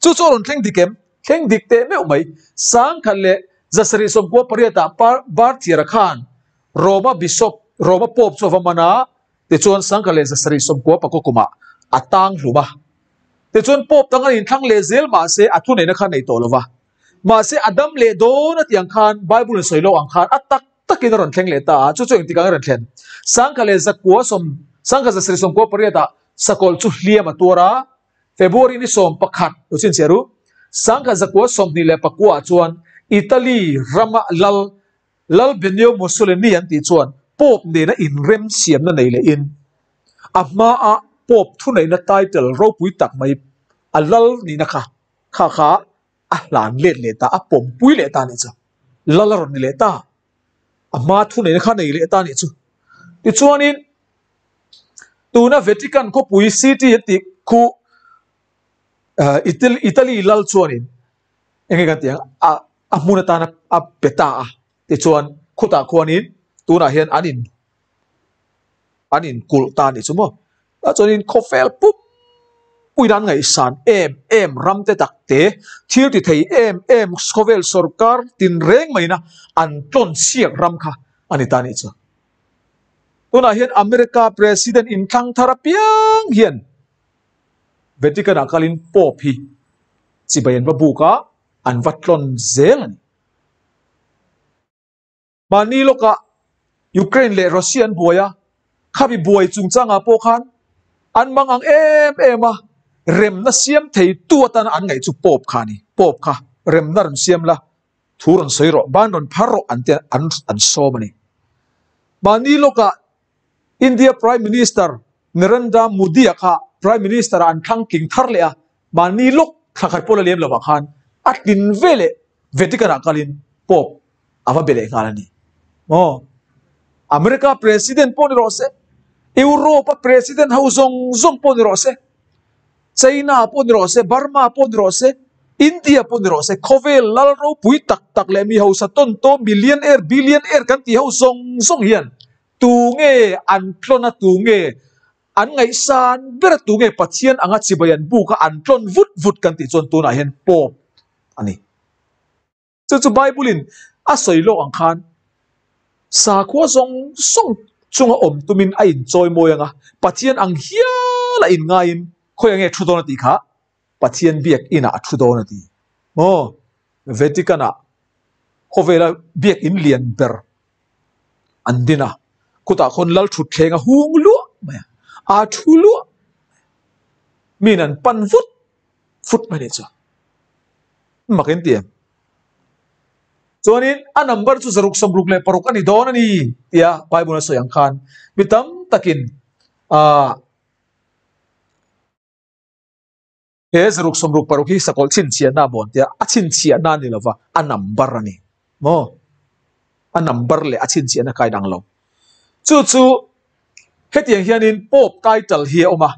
Speaker 1: Chu chu a rawn thleng dik em? Thleng dik teh meuh mai. Sangkhat leh zasarih sawmkua pariatah Barthiara khan Roma Bishop, Roma Pope chu a va man a, Tichuan sangkhat leh zasarih sawmkua pakua kumah a tang hlum a. Tichuan Pope dang an inthlang leh zel mahse a thuneihna kha nei tawh lo va. Mahse a dam leh dawn a tih ang khan Bible in sawi lo ang khan a tak takin a rawn thleng leh ta a, chu chu engtik ang a rawn thlen? Sangkhat leh zakua sawm sangkhat zasarih sawmkua pariatah sakawlh chu hliam a tuar a, February ni 11 lo chhinchhiah ru, sangkhat zakua 25 ah chuan Italy rama lal Lal Benio Mussolini an tih chuan Pope nena inrem siamna nei leh in a hmaa Pope thuneihna title ropui tak mai a lal nihna kha kha kha a hlan let leh ta, a pawmpui leh ta nih chu. Lal a rawn ni leh ta. A hma thuneihna kha nei leh ta nih chu. Tichuanin tuna Vatican khawpui city an tih khu Italy lal chuanin enge kan tih ang a a hmun atana a pe ta a tichuan khutah khuanin tunah hian an in an in kulh ta a nih chu maw tah chuanin khawvel pum puiin an ngaihsan em em ram te tak te thil ti thei em em khawvel sawrkar tin reng maina an tlawn chhiak ram kha a ni ta a nih chu tunah hian America president inthlang thar apiang hian Vatican ah kalin Pope hi chibai an va buk a, an va tlawn zel a ni. Mahni lawkah Ukraine leh Russia an buai a, khami buai chungchangah pawh khan an mang ang em em a, remna siam thei tu atana an ngaih chu Pope kha a ni. Pope kha remna rawn siam la. Thu rawn sawi rawh, ban rawn phar rawh an ti an an sawm a ni. Mahni lawkah India Prime Minister Narendra Modi-a kha Prime Minister-ah an thlang tling thar leh a, mahni lawk thla khat pawh la liam lovah khan a tlin ve leh Vatican-ah kalin Pope a va be leh nghal a ni. Maw? America President pawh ni rawh se, Europe-a President ho zawng zawng pawh ni rawh se, China pawh ni rawh se, Burma pawh ni rawh se, India pawh ni rawh se, khawvel lal ropui tak tak leh mi hausa tawn tawm millionaire, billionaire kan tih ho zawng zawng hian tu nge an tlawn a, tu nge an ngaihsan ber a, tu nge Pathian anga chibai an buk a, an tlawn vut vut kan tih chuan tunah hian Pope a ni. Chu chu Bible-in a sawi lawk ang khan sakhua zawng zawng chunga awm tumin a inchawi mawi ang a, Pathian ang hial a inngaiin khawi ange thu dawn a tih kha Pathian biak inah a thu dawn a ti. Maw? Vatican-ah khawvela biak in lian ber an din a, khutah khawn lal thutthleng a hung luah mai a, aa thu luah miin an pan vut vut mai a nih chu. Mak in ti em? Chuanin a number chu zaruk sawmruk leh paruk a ni dawn a ni tia Bible a sawi ang khan mi tam takin ah he zaruk sawmruk paruk hi sakawlh chhinchhiahna a mawn tia a chhinchhiahna a ni lova a number a ni maw? A number leh a chhinchhiahna kai dang lo. Chu chu hetiang hianin Pope title hi a awm a,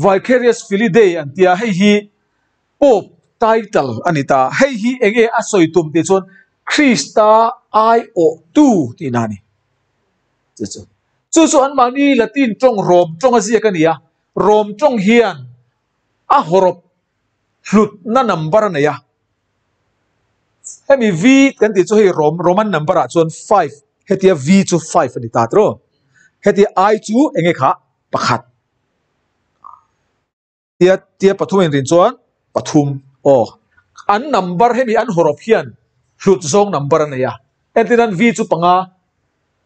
Speaker 1: Vicarius Filii Dei an tia hei hi Pope title a ni ta. Hei hi eng nge a sawi tum tih chuan Krista aiawhtu tihna a ni. Chu chu. Chu chu anmahni Latin tawng Rom tawng a ziak a ni a. Rom tawng hian a hawrawp hlutna number a nei a. Hemi V kan tih chu hei Rom Roman number ah chuan five hetia V chu five a ni ta tiraw. Hetia I chu eng nge kha pakhat. Tia tia pathum in rin chuan pathum aw. An number hemi an hawrawp hian hlut zawng number a nei a. Entirnan V chu panga,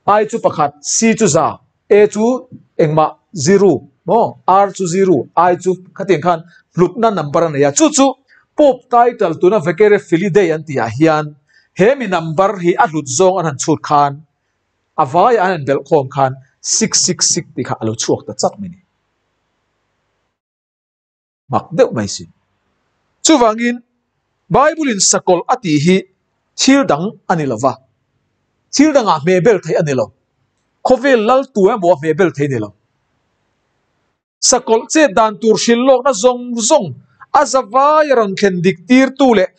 Speaker 1: I chu pakhat, C chu za, A chu engmah zero maw, R chu zero, I chu khatiang khan hlutna number a nei a. Chu chu Pope title tuna Vicariate Filii Dei an tihah hian he mi number hi a hlut zawng an han chhut khan a vaiah an han belhkhawm khan 666 tih kha a lo chhuak ta chak mai a ni. Mak deuh mai sin. Chuvangin, Bible-in sakawlh a tih hi thil dang a ni lo va, thil dangah hmehbel theih a ni lo. Khawvel laltu emaw a hmehbel thei ni lo. Sakawlh chet dan tur hrilh lawkna zawng zawng a zavai a rawn thlen dik tirtu leh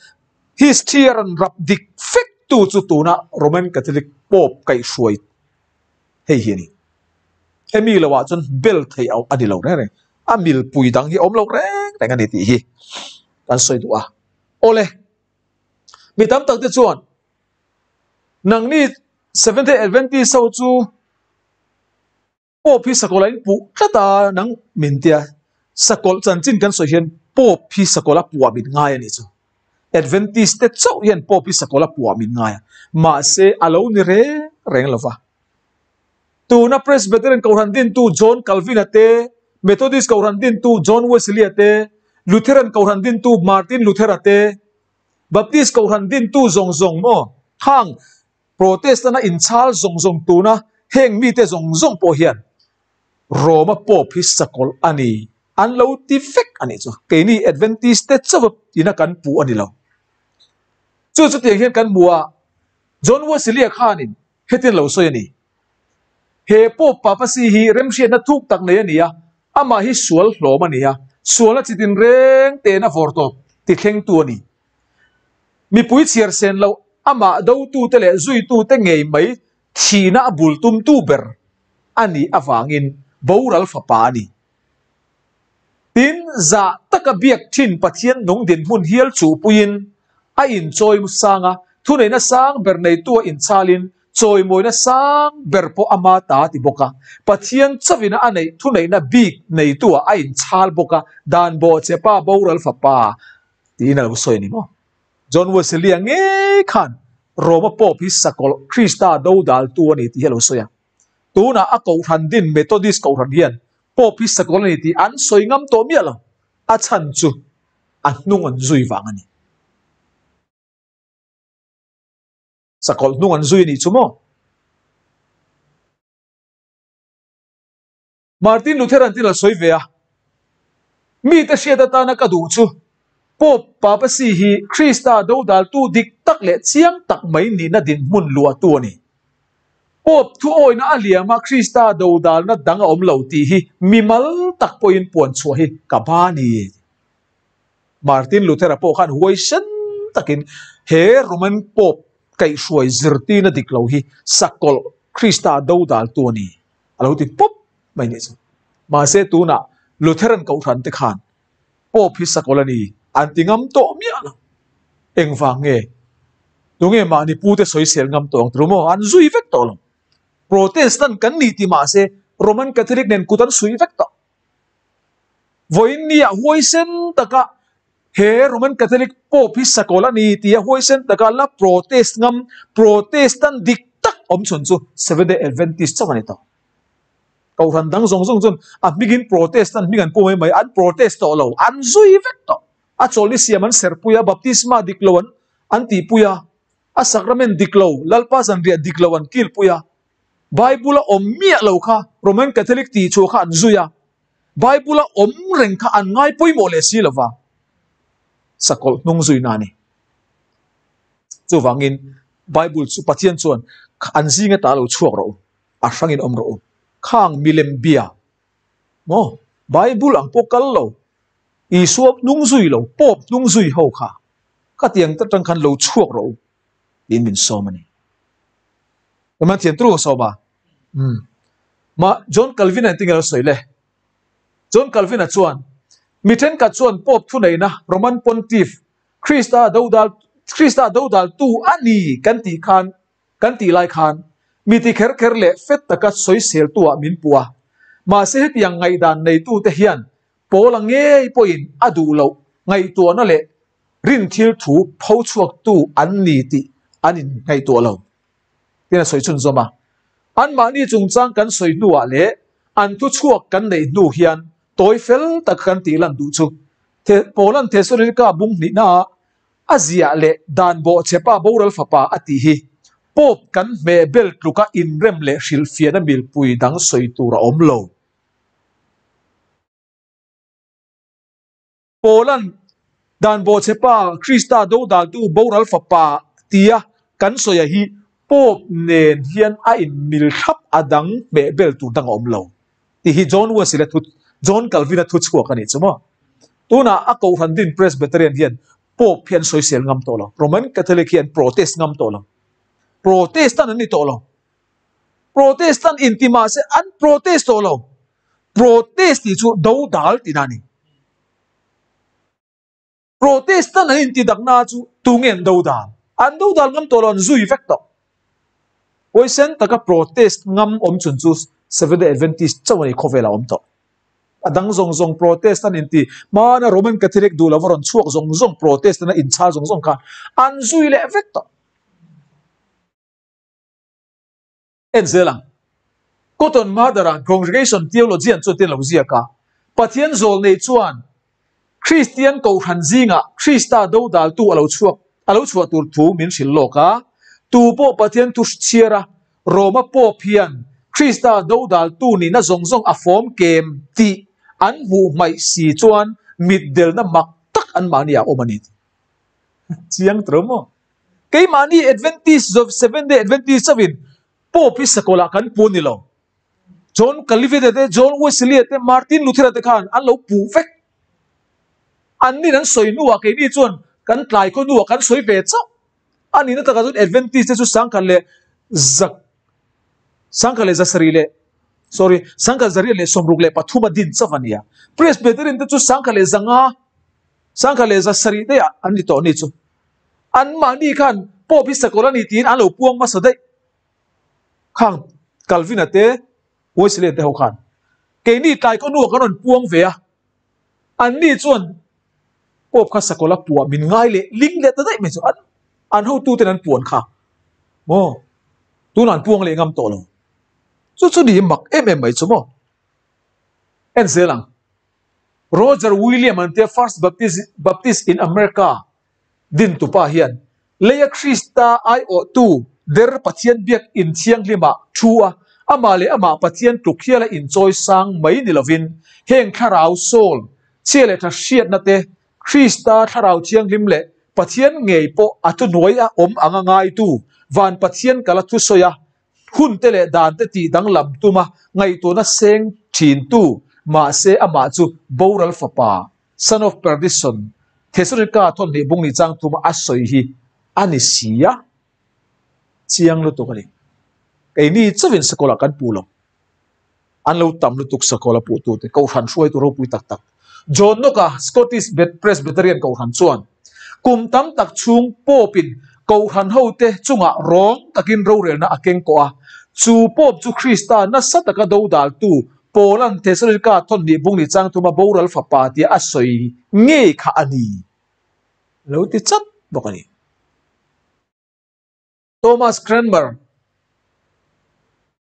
Speaker 1: history a rawn rap dik fektu chu tuna Roman Catholic Pope kaihhruai hei hi a ni. Hemi lo ah chuan bel theih a ni lo reng reng. A milpui dang hi a awm lo reng reng a ni tih hi kan sawi duh a. Awle, mi tam tak te chuan nangni Seventh Day Adventist ho chu Pope hi sakawlh a inpuh tlat a nang min tia sakawlh chanchin kan sawi hian Pope hi sakawlh a puah min ngai a nih chu. Adventist te chauh hian Pope hi sakawlh a puah min ngai a, mahse a lo ni reng reng lo va. Tuna Presbyterian Kohhran dintu John Calvin-a te, Methodist Kohhran dintu John Wesley-a te, Lutheran Kohhran dintu Martin Luther-a te, Baptist Kohhran dintu zawng zawng maw hang Protestant-a inchhal zawng zawng tuna heng mite zawng zawng pawh hian Roma Pope hi sakawlh a ni an lo ti vek a nih chu. Keini Adventist te chauh ina kan puh a ni lo. Chu chutiang hian kan hmu a, John Wesley-a khanin Hetin lo sawi a ni. He Pope Papasi hi remhriatna thuk tak nei a ni a, amah hi sual hlawm a ni a, sualna chi tinreng te'n a vawr tawp ti thlengtu a ni. Mipui chhiar sen loh amah dotute leh zuitute ngei mai thihna a bul tumtu ber a nih avangin boral fapa a ni. Tin, zah taka biak thin Pathian nung dinhmun hial chuhpuiin a inchawi sang a, thuneihna sang ber neitu a inchalin chawimawina sang ber pawh ama ta a ti bawk a. Pathian chauhina a neih thuneihna bik neitu-ah a inchal bawk a, dan bawhchepa boral fapa tiin a lo sawi a ni maw? John Wesley-a ngei khan Roma Pope hi sakawlh Krista dodaltu a ni tih hi a lo sawi a. Tunah a kohhran din Methodist kohhran hian Pope hi sakawlh a ni tih an sawi ngam tawh miah lo, a chhan chu a hnung an zui vang a ni. Sakawlh hnung an zui a nih chu maw? Martin Luther-a'n thil a sawi ve a, Mite hriat atana ka duh chu Pope Papacy hi Krista dodaltu dik tak leh chiang tak mai nihna dinhmun luahtu a ni. Pope thuawina a liama Krista dodalna dang a awm lo tih hi mimal tak pawhin puan chhuah hi ka ba a ni. Martin Luther-a pawh khan huaisen takin he Roman Pope kaihhruai zirtirna dik lo hi sakawlh Krista dodaltu a ni a lo ti pawp mai nih chu. Mahse tunah Lutheran kohhran te khan Pope hi sakawlh a ni an ti ngam tawh miah lo. Engvang nge? Tunge mahni pute sawisel ngam tawh ang tiro maw? An zui vek tawh lo. Protestant kan ni ti mahse Roman Catholic nen kut an suih vek tawh. Vawiin nia huaisen taka he Roman Catholic Pope hi sakawlh a ni tia huaisen taka la protest ngam, Protestant dik tak awm chhun chu Seventh-day Adventist chauh a ni tawh. Kohhran dang zawng zawng chuan a hmingin Protestant hming an pu mai mai, an protest tawh lo, an zui vek tawh. A chawlhni siam an serpui a, baptisma dik lo an an tihpui a, a sacrament dik lo, Lalpa zanriah dik lo an kilpui a, Bible a awm miah lo kha Roman Catholic tih chhuah kha an zui a, Bible a awm reng kha an ngai pawimawh leh si lova, sakawlh hnung zuina a ni. Chuvangin Bible chu Pathian chuan an zinga ta lo chhuak rawh u, a hrangin awm rawh u, khang milem bia maw Bible ang pawh kal lo, Isua hnung zui lo, Pope hnung zui ho kha khatiang ta tang khan lo chhuak rawh u tiin min sawm a ni. Emaw thiam turu sawm a? Umm. Ma John Calvin-a engtin nge a lo sawi le? John Calvin-a chuan, Mi thenkhat chuan Pope thuneihna Roman Pontiff Krista dodal Krista dodaltu a ni kan tih khan kan tih lai khan mi ti kher kher leh fet taka sawiseltu-ah min puh a. Mahse hetiang ngaihdan neitute hian Paula ngei pawhin a duh loh ngaihtuahna leh rin thil thu pho chhuaktu an ni tih an inngaihtuah lo. Tin a sawi chhunzawm a, Anmahni chungchang kan sawi hnuah leh an thu chhuak kan neih hnu hian tawi fel taka kan tih lan duh chu Paula'n Thesalonika bung hnihnaah a ziah leh dan bawhchhepa boral fapa a tih hi Pope kan hmeh bel tluka inrem leh hrilhfiahna milpui dang sawi tur a awm lo. Paula'n dan bawhchhepa Krista dodaltu boral fapa tia kan sawi a hi Pope nen hian a inmil thlap a dang hmeh bel tur dang a awm lo tih hi John Wesley-a thu John Calvin-a thu chhuak a nih chu maw. Tunah a Kohhran din Presbyterian hian Pope hi an sawisel ngam tawh lo, Roman Catholic hi an protest ngam tawh lo. Protestant an ni tawh lo. Protestant inti mahse an protest tawh lo. Protest tih chu dodal tihna a ni. Protestant an inti dakna chu tunge an dodal? An dodal ngam tawh lo, an zui vek tawh. Huaisen taka protest ngam awm chhun chu Seventh-day Adventist chauh a ni khawvelah awm tawh. A dang zawng zawng Protestant inti hmana Roman Catholic duh lova rawn chhuak zawng zawng Protestant a inchhal zawng zawng kha an zui leh vek tawh. En zel ang. Cotton Mather-a Congregation Theologian chuan tin a lo ziak a, Pathian zawl nei chuan Kristian Kohhran zingah Krista dodaltu a lo chhuak a lo chhuah tur thu min hrilh lawk a, tu pawh Pathian thu chhiar a Roma Pope hian Krista dodaltu nihna zawng zawng a fawm kem tih an hmuh hmaih si chuan mitdelna mak tak anmahni ah a awm a ni. Chiang tawh maw? Keimahni Adventist of Seventh Day Adventist chauhin Pope hi sakawlah kan pu a ni lo. John Calvin te, John Wesley te, Martin Luther te khan an lo puh vek. An nin an sawi hnuah keini chuan kan tlai khaw hnuah kan sawi ve chauh. A nihna takah chuan Adventist te chu sangkhat leh za sangkhat leh zasarih leh sorry sangkhat zariat leh 63 a din chauh a nia. Presbyterian te chu sangkhat leh zanga sangkhat leh zasarih daih ah an ni tawh a ni chu. Anmahni khan Pope hi sakawlh a ni tiin an lo puang hmasa daih. Khang Calvin-a te, Wesley-a te ho khan keini tlai khaw hnuah kan rawn puang ve a, anni chuan Pope kha sakawlh a puah min ngai leh ling leh ta daih mai chu an an hotuten an puan kha maw tunah an puang leh ngam tawh lo. Chu chu ni mak em em mai chu maw. En zel ang. Roger William an tia First Baptist Baptist in America din tupa hian leia Krista aiawhtu der Pathian biak in thianghlima thu a, amah leh amah Pathian tluk hiala inchawi sang mai ni lovin, heng thlarau soul chhia leh tha hriatna te, Krista thlarau thianghlim leh Pathian ngei pawh a thuhnuai a awm anga ngaitu van Pathian kala thusawi a, hun te leh dan te tih danglam tuma ngaihtuahna seng thintu, mahse amah chu boral fapa, son of perdition, Thesalonika thawnhnih bung nih chang thuma a sawi hi a ni si a, chiang lutuk a ni. Keini chauhin sakawlah kan puh lo. An lo tam lutuk sakawla puhtute, Kohhran hruaitu ropui tak tak. John Knox-a Scottish Presbyterian Kohhran chuan kum tam tak chhung Pope-in Kohhran hote chungah rawng takin rorelna a keng kawh a. Chu Pope chu Krista nasa taka dodaltu Paul-a'n Thessalonica thawnhnih bung ni chang thuma boral fapa tia a sawi ngei kha a ni lo ti chat bawk a ni. Thomas Cranmer,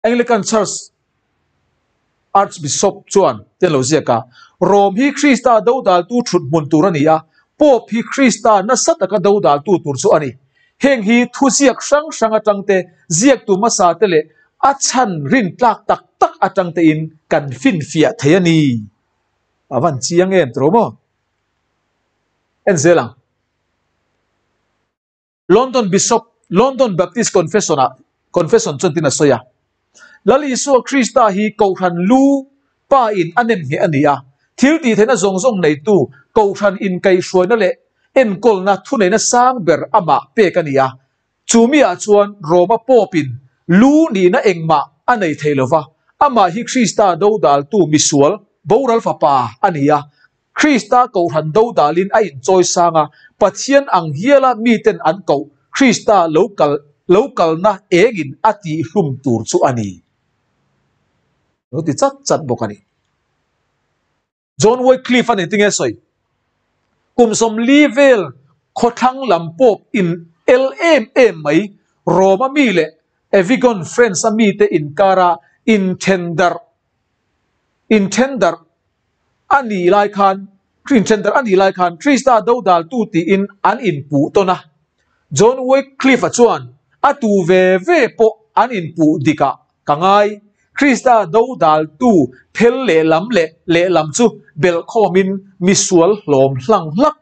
Speaker 1: Anglican Church Archbishop chuan te an lo ziak a, Rome hi Krista dodaltu thut hmun tur a ni a, Pope hi Krista nasa taka dodaltu tur chu a ni. Heng hi thuziak hrang hrang atang te, ziaktu hmasa te leh a chhan rintlak tak tak atang tein kan finfiah thei a ni. A van chiang em tiro maw? En zel ang. London Bishop, London Baptist Confession-ah Confession chuan tin a sawi a, Lal Isua Krista hi Kohhran lu pa in a nem ngheh a ni a, thil tih theihna zawng zawng neitu Kohhran inkaihhruaina leh enkawlna thuneihna sang ber amah pek a ni a, chu miah chuan Roma Pope-in lu nihna engmah a nei thei lova, amah hi Krista dodaltu misual boral fapa a ni a, Krista Kohhran dodalin a inchawi sang a, Pathian ang hiala miten an koh Krista lo kal lo kalna engin a tihhlum tur chu a ni. Lo ti chat chat bawk a ni. John Wycliffe a ni tinge sawi? Kum 40 vel khawthlang lam pawp in el em em mai Rome a mi leh Avignon France a mite inkara inthendarh inthendarh a nih lai khan inthendarh a nih lai khan Krista dodaltu tiin an inpuh tawn a. John Wycliffe-a chuan a tu ve ve pawh an inpuh dikah ka ngai. Krista dodaltu phel lehlam leh lehlam chu belhkhawmin misual hlawm hlang hlak,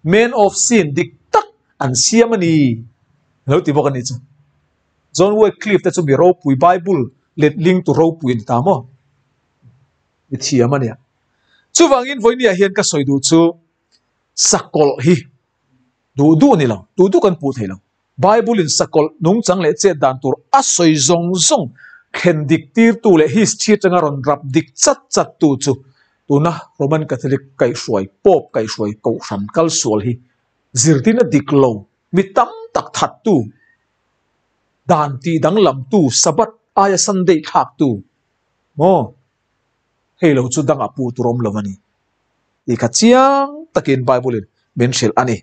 Speaker 1: man of sin, dik tak an siam a ni lo ti bawk a nih chu. John Wycliffe te chu mi ropui Bible letling tu ropui a ni ta maw? Mi thiam a nia. Chuvangin vawinia hian ka sawi duh chu sakawlh hi duh duh a ni lo, duh duh kan puh thei lo. Bible in sakawlh nungchang leh chet dan tur a sawi zawng zawng thlen dik tirtu leh history atanga rawn rap dik chat chat tu chu tuna Roman Catholic kaihhruai, Pope kaihhruai kohhran kalsual hi zirtirna dik lo mi tam tak thattu, dan tih danglamtu, Sabbath aia Sunday thlaktu maw? Hei lo chu dangah puh tur awm lo a ni tih kha chiang takin Bible in min hrilh a ni.